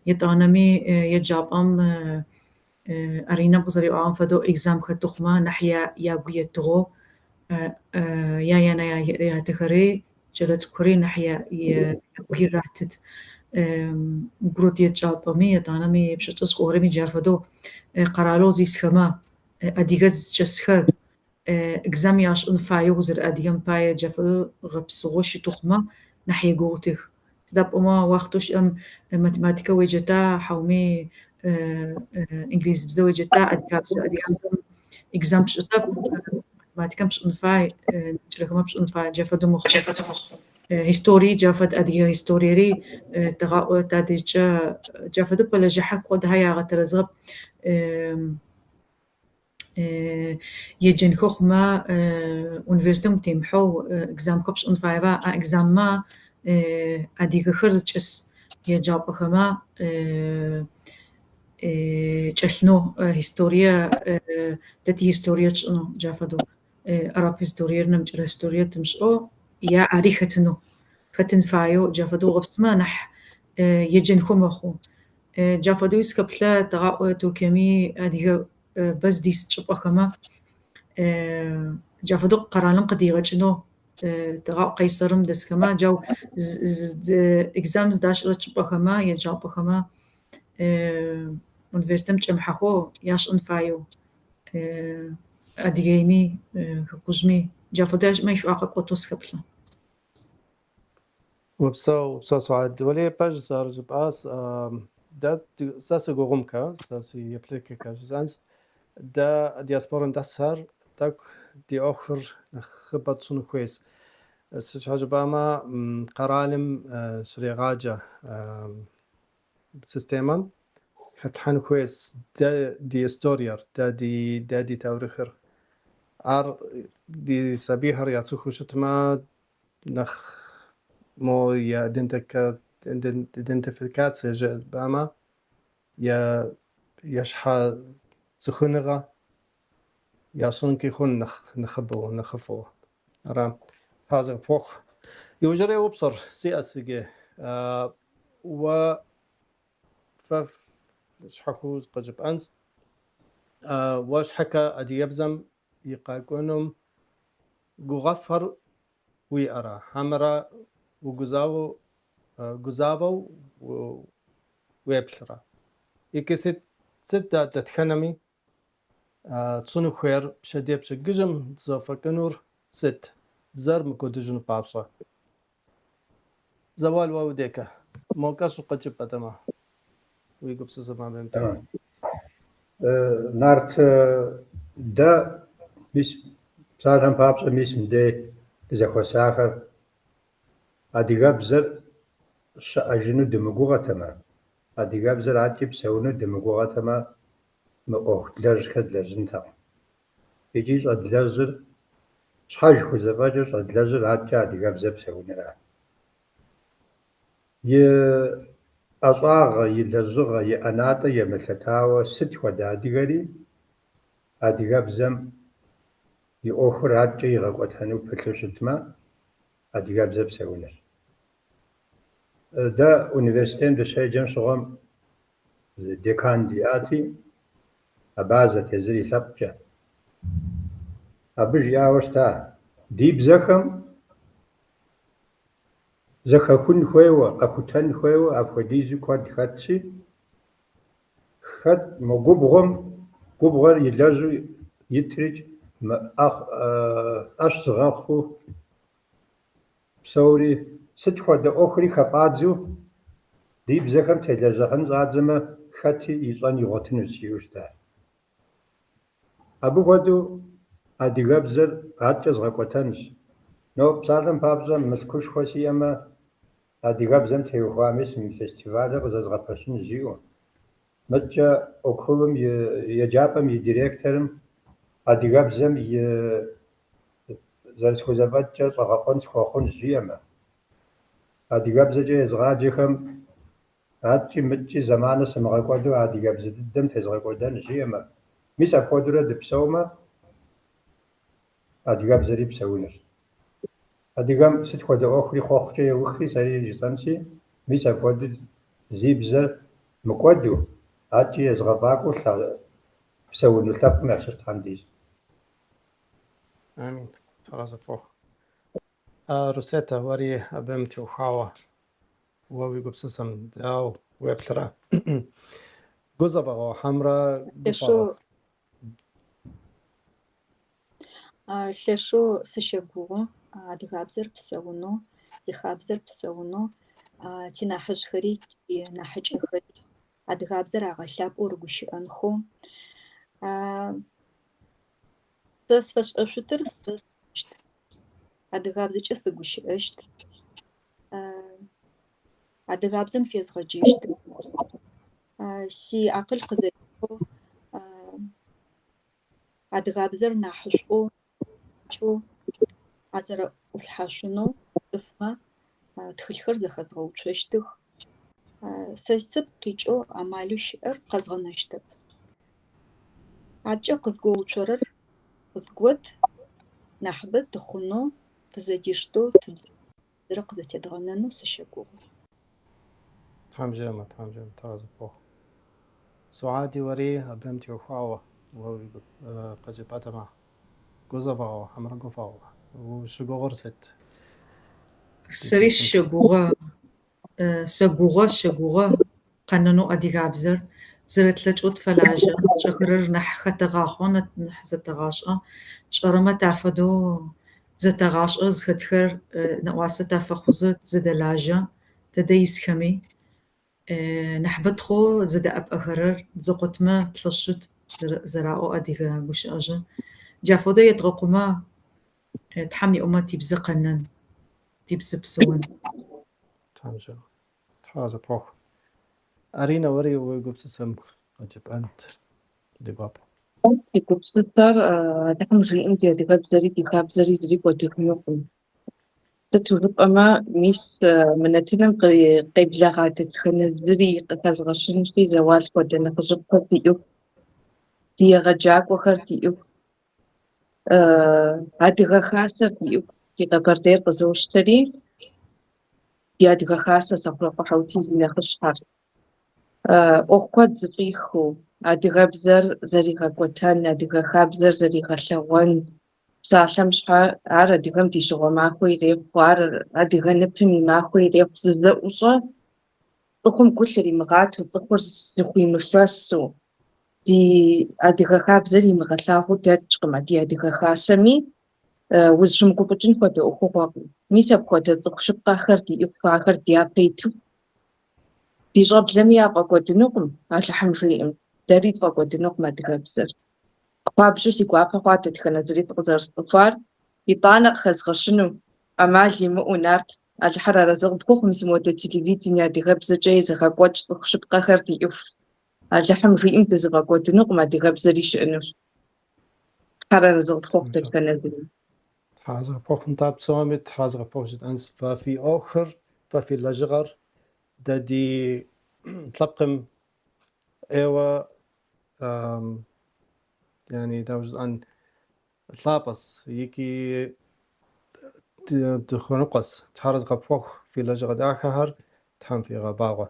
Етӏанэми еджапӏэм Аринэм къызэриӏуагъэм фэдэу экзам хэты хъумэ нахь ягу етыгъэу яянэ ятэхэри кӏэлэцӏыкӏухэри нахь ягу иратыт. Гурыт еджапӏэми етӏанэми ыпшъэкӏэ зыкӏохэрэми джа фэдэу къэралэу зисхэмэ адыгэ зыкӏэсхэр экзам яшӏын фаеу зэрэадыгэм пае джа фэдэу гъэпсыгъэу щыты хъумэ нахь егугъутых. Сыда пӏомэ уахътэу щыӏэм математикэ уеджэта хьауми инглизыбзэ уеджэта адыгабзэ адыгабзэм экзам пшӏытэп, математикэм пшӏын фай, нэмыкӏырэхэмэ пшӏын фай джа фэдэу мэхъу. Истории джа фэд адыгэ историери тыгъаӏо тадэжькӏэ джа фэдэу пэлэжьыхьэх кӏодыхьэ ягъэтэрэзыгъэп. Еджэнхэ хъумэ университетым утемыхьэу экзамхэр пшӏын фаеба, а экзаммэ адыгэхэр зыкӏэс еджапӏэхэмэ кӏэлъынэу историе тэ тиисторие тшӏынэу джа фэдэу араб историер нэмыкӏырэ историе тымышӏэу е ари хэтынэу хэтын фаеу джа фэдэу гъэпсымэ нахь еджэнхэу мэхъу. Джа фэдэуи сыхэплъэ тыгъаӏо Туркиеми адыгэ бэ зыдис чӏыпӏэхэмэ джа фэдэу къэралым къыдигъэкӏынэу тыгъаӏо Къайсэрым дэсхэмэ джау экзам зыдашӏырэ чӏыпӏэхэмэ еджапӏэхэмэ университетым кӏэмыхьэхэу яшӏын фаеу Адыгеими хэкужъми джа фэдэу яшӏымэ ишӏуагъэ къэкӏотэу сыхэплъэ. Упсэу, упсэу, Суад. Уэли пэж ар жыпӏащ. Дэ сэ си гугъумкэ, сэ си еплъыкӏэкэ жысӏэнс, дэ диаспорэм дэсхэр тӏэкӏу ди ӏуэхур нэхъыбэ тщӏын хуейщ. Сыт щхьэ жыпӏэмэ, къэралым щрегъаджэ системэм хэтхьэн хуейщ дэ ди историер, дэ ди таурыхъыр. Ар ди сабийхэр яцӏыхуу щытмэ, нэхъ мо я идентификацие жыпӏэмэ, я щхьэ цӏыхуныгъэ ящӏынкӏи хъун нэхъ нэхъыбэу, нэхъыфӏу. Ара, Тхьэ къыпхуэхъу. Иужьрей упщӏэр сиӏэс иджы. Уэ фэ щхьэхуэу къыжыпӏэнс. Уэ щхьэкӏэ адыгэбзэм и къэкӏуэнум гугъэфӏхэр уиӏэрэ, хьэмэрэ угузавэу гузавэу уеплърэ? Икӏи сыт дэ дэтхэнэми тщӏыну хуейр пщэдей пщэдджыжьым дызэфӏэкӏынур сыт, бзэр мыкӏуэдыжын папщӏэ? Зэуал уэ удекэ, мо кӏэщӏу къыджепӏэтэмэ, уи гупсысэм абым теухуауэ. Нарт, дэ мис псалъэм папщӏэ мис мыдей дызэхуэсахэр адыгэбзэр щыӏэжыну дымыгугъэтэмэ, адыгэбзэр адэкӏи псэуну дымыгугъэтэмэ, мы ӏуэху длэжьхэр длэжьынтэкъым. Икӏи щӏэдлэжьыр, щхьэж хузэфӏэкӏыр щӏэдлэжьыр адэкӏэ адыгэбзэр псэуныра. И ӏэщӏагъэ, и лэжьыгъэ, и ӏэнатӏэ емылъытауэ сыт хуэдэ адыгэри адыгэбзэм и ӏуэхур адэкӏэ игъэкӏуэтэну пылъу щытмэ, адыгэбзэр псэунущ. Дэ университетым дыщеджэм щыгъуэм декан диӏати, абазэт езыр и лъэпкъкӏэ. Абы жиӏауэ щыта, ди бзэхэм зэхэхун хуейуэ, къэхутэн хуейуэ апхуэдизу куэд хэтщи, хэт мо губгъуэм, губгъуэр илэжьу итрикӏ, мы ӏэщ зыгъэхъуу псэури, сыт хуэдэ ӏуэхури хэфӏадзэу ди бзэхэм телэжьыхьын щӏадзэмэ, хэти ищӏэн игъуэтынущ, жиӏэу щытащ. Абы хуэдэу адыгэбзэр адэкӏэ згъэкӏуэтэнщ. Нобэ псалъэм папщӏэ мылъкушхуэ сиӏэмэ, адыгэбзэм теухуа мис мы фестивалыр къызэзгъэпэщынщ, жиӏэу. Мыткӏэ окулым и еджапӏэм и директорым адыгэбзэм и зэрысхузэфӏэкӏкӏэ щӏэгъэкъуэн схуэхъунщ, жиӏэмэ. Адыгэбзэкӏэ езыгъаджэхэм адэкӏи мыткӏи зэманыр сымыгъэкӏуэду адыгэбзэ дыдэм тезгъэкӏуэдэнщ, жиӏэмэ. Мис апхуэдэурэ дыпсэумэ, адыгэбзэри псэунущ. Адыгэм сыт хуэдэ ӏуэхури хъуэхъукӏэ еухри, сэри жысӏэнщи, мис апхуэдэу зи бзэр мыкӏуэду, адэкӏи езыгъэфӏакӏуэу псэуну лъэпкъым ящыщ Тхьэм дищӏ. Амин. Тхьэразэ пхуэхъу. Русетэ, уэри абым теухуауэ уэ уи гупсысэм дауэ уеплърэ? Гузэвэгъуэ хьэмрэ Лъэшэу гуфӏэгъуэ? Лъэшэу сыщэгугъу адыгабзэр псэуну, ди хабзэр псэуну, тинахьыжъхэри тинахьыкӏэхэри адыгабзэр агъэлъапӏэу рыгущыӏэнхэу. Сэ сфэшӏэшъутыр сэ сшӏыщт. Адыгабзэкӏэ сыгущыӏэщт. Адыгабзэм фезгъэджэщт. Си акъыл къызэрихьэу адыгабзэр нахьышӏоу кӏэу азэрэӏуслъхьэшъунэу цӏыфмэ тхылъхэр зэхэзгъэуцощтых. Сэ сыпкъ къикӏэу амалэу щыӏэр къэзгъэнэщтэп. Адкӏэ къызгоуцорэр къызгот, нахьыбэ тыхъунэу, тызэдиштэу тыбзэр къызэтедгъэнэнэу сыщэгугъы. Тхьэм жиӏэмэ, Тхьэм жиӏэмэ, Тхьэразэ пхуэхъу. Суади уэри абым теухуауэ уэ уи къыджепӏэтэмэ, гузэвэгъуэ хьэмэрэ гуфӏэгъуэ? Ущыгугъыр сыт? Сэри сыщэгугъэ, сэгугъэ, сыщэгугъэ къэнэну адыгабзэр зэрытлъэкӏэу тфэлажьэ, тшӏэхэрэр нахь хэтэгъахъо, нахь зэтэгъашӏэ. Тшӏэрэмэ тафэдэу зэтэгъашӏэ, зыхэтхэр нэӏуасэ тафэхъузэ тызэдэлажьэ, тэдэ исхэми. Нахьыбэ тхъоу зэдэӏэпӏэхэрэр дзэкъотмэ тлъэшъыт зэраӏоу адыгэ гущыӏэжъыр. Джа фэдэу едгъэкъумэ Тхьэм иӏомэ тибзэ къэнэн, тибзэ псэун. Тхьэм жиӏэмэ. Тхьэразэ пхуэхъу. Аринэ, уэри уи гупсысэм къыджепӏэнт ди гуапэу. Ди гупсысэр Алыхьым жиӏэм ди адыгэбзэри ди хабзэри зыри кӏуэдыжынукъым. Сыту жыпӏэмэ, мис мы нэтыным къеблэгъа дэтхэнэ зыри къыхэзгъэщынщи, Зэуал хуэдэ нэхъыжьыфӏхэр диӏыху, ди егъэджакӏуэхэр диӏыху, Адыгэ Хасэр диӏыху, ди Къэбэрдейр къызощтэри, ди Адыгэ Хасэ Сэхъурокъуэ Хьэутий зи нэхъыщхьэр. ӏуэху куэд зыфӏихыу, адыгэбзэр зэригъэкӏуэтэн, адыгэ хабзэр зэригъэлъэгъуэн, псалъэм щхьэ ар адыгэм ди щыгъуэ махуэ ирехъу, ар адыгэ ныпым и махуэ ирехъу, зы зэӏущӏэ цӏыхум гу лъримыгъатэу, цӏыхур зыхуимышэсу, ди адыгэ хабзэр имыгъэлъагъуу дэткӏкъым ди адыгэ хасэми, узыщымыгуфӏыкӏын хуэдэ ӏуэхугъуэкъым. Мис апхуэдэ цӏыху щыпкъэхэр диӏыху, ахэр дяпэ итыху, ди щӏэблэми яфӏэкӏуэдынукъым, Алыхьым жиӏэм, дэри тфӏэкӏуэдынукъым адыгэбзэр. Хуабжьу си гуапэ хъуат дэтхэнэ зыри фыкъызэрысцӏыхуар, итӏанэ къыхэзгъэщыну, ӏэмал имыӏэу Нарт, Алыхьыр арэзы къыпхухъу, мис мыуэдэ телевидение адыгэбзэкӏэ езыгъэкӏуэкӏ цӏыху щыпкъэхэр диӏыху. Алыхьым жиӏэм дызыфӏэкӏуэдынукъым, адыгэбзэри щыӏэнущ. Тхьэр арэзы къыпхухъу дэтхэнэ зыри. Тхьэразэ къыпхуэхъу, нтӏэ, псоми тхьэразэ къыпхуэхъу жытӏэнщ. Фэ фи ӏуэхур, фэ фи лэжьыгъэр дэ ди лъэпкъым ӏейуэ, яни, дауэ жысӏэн, лъапӏэс икӏи дыхуэныкъуэс. Тхьэразэ къыпхуэхъу фи лэжьыгъэ дахэхэр Тхьэм фигъэбагъуэ.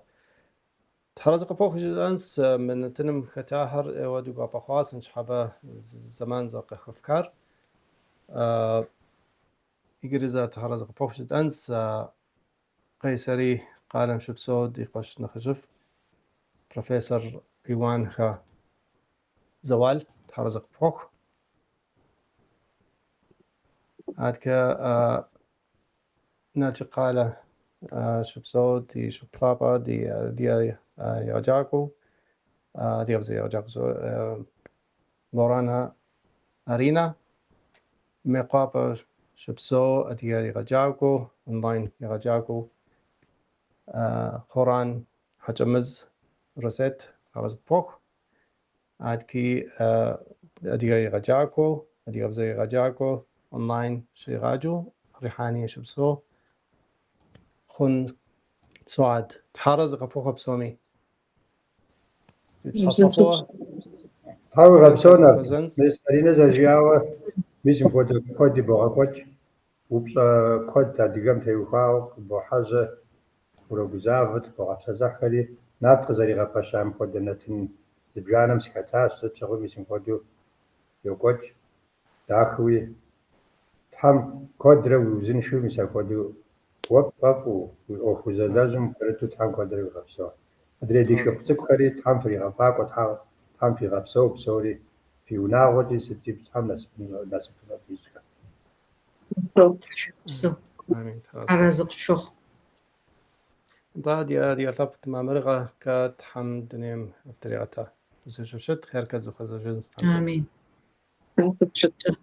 Тхьэразэ къыпхуэхъу жытӏэнщ, мы нэтыным хэтахэр ӏейуэ ди гуапэ хъуа, сыт щхьэбэ зэман зэрыкъыхэфхар. Иджыри зэ тхьэразэ къыпхуэхъу жытӏэнщ, Къайсэри къалэм щыпсэу ди къуэш нэхъыжьыфӏ, профессор Иуанхэ Зэуал, тхьэразэ къыпхуэхъу. Адэкӏэ Налшык къалэ щыпсэу ди шыпхъу лъапӏэ, ди егъэджакӏуэу, адыгэбзэ егъэджакӏуэу Боранэ Аринэ, Мейкъуапэ щыпсэу адыгэ егъэджакӏуэу, онлайн егъэджакӏуэу Хъуран Хьэкӏэмыз Росет, тхьэразэ къыпхуэхъу. Адэкӏи адыгэ егъэджакӏуэу, адыгэбзэ егъэджакӏуэу онлайн щригъаджэу Рихьэние щыпсэу Хъун Суад. Тхьэразэ къыпхуэхъу псоми. Тхьэ уигъэпсэу, Нарт. Мис Аринэ зэрыжиӏауэ, мис мыпхуэдэ куэд ибогъэкӏуэкӏ. Упщӏэ куэд адыгэм теухуауэ къыбохьэжьэ, урогузавэ, тыбогъэпсэлъыхьхэри. Нарт къызэригъэпэща мыпхуэдэ нэтын зыбжанэм сыхэтащ, сыт щыгъуи мис мыпхуэдэу йокӏуэкӏ. Дахэуи Тхьэм куэдрэ уи узыншэу мис апхуэдэу уэ пфӏэфӏу, уи ӏуэху узэлэжьым упэрыту Тхьэм куэдрэ уигъэпсэу. Адрей ди шыпхъу цӏыкӏухэри Тхьэм фригъэфӏакӏуэ, Тхьэм фигъэпсэу псори, фи унагъуэкӏи сыткӏи Тхьэм насыпыфӏэ фищӏхэ. Тхьэшъуегъэпсэу. Амин. Арэзы къыпщохъу. Нтӏэ, ди адыгэ лъэпкъ мамырыгъэкӏэ Тхьэм дунейм тригъэта. Узыншэу хъеркӏэ зыхуэзэжынщ Тхьэм. Амин. Тхьэм.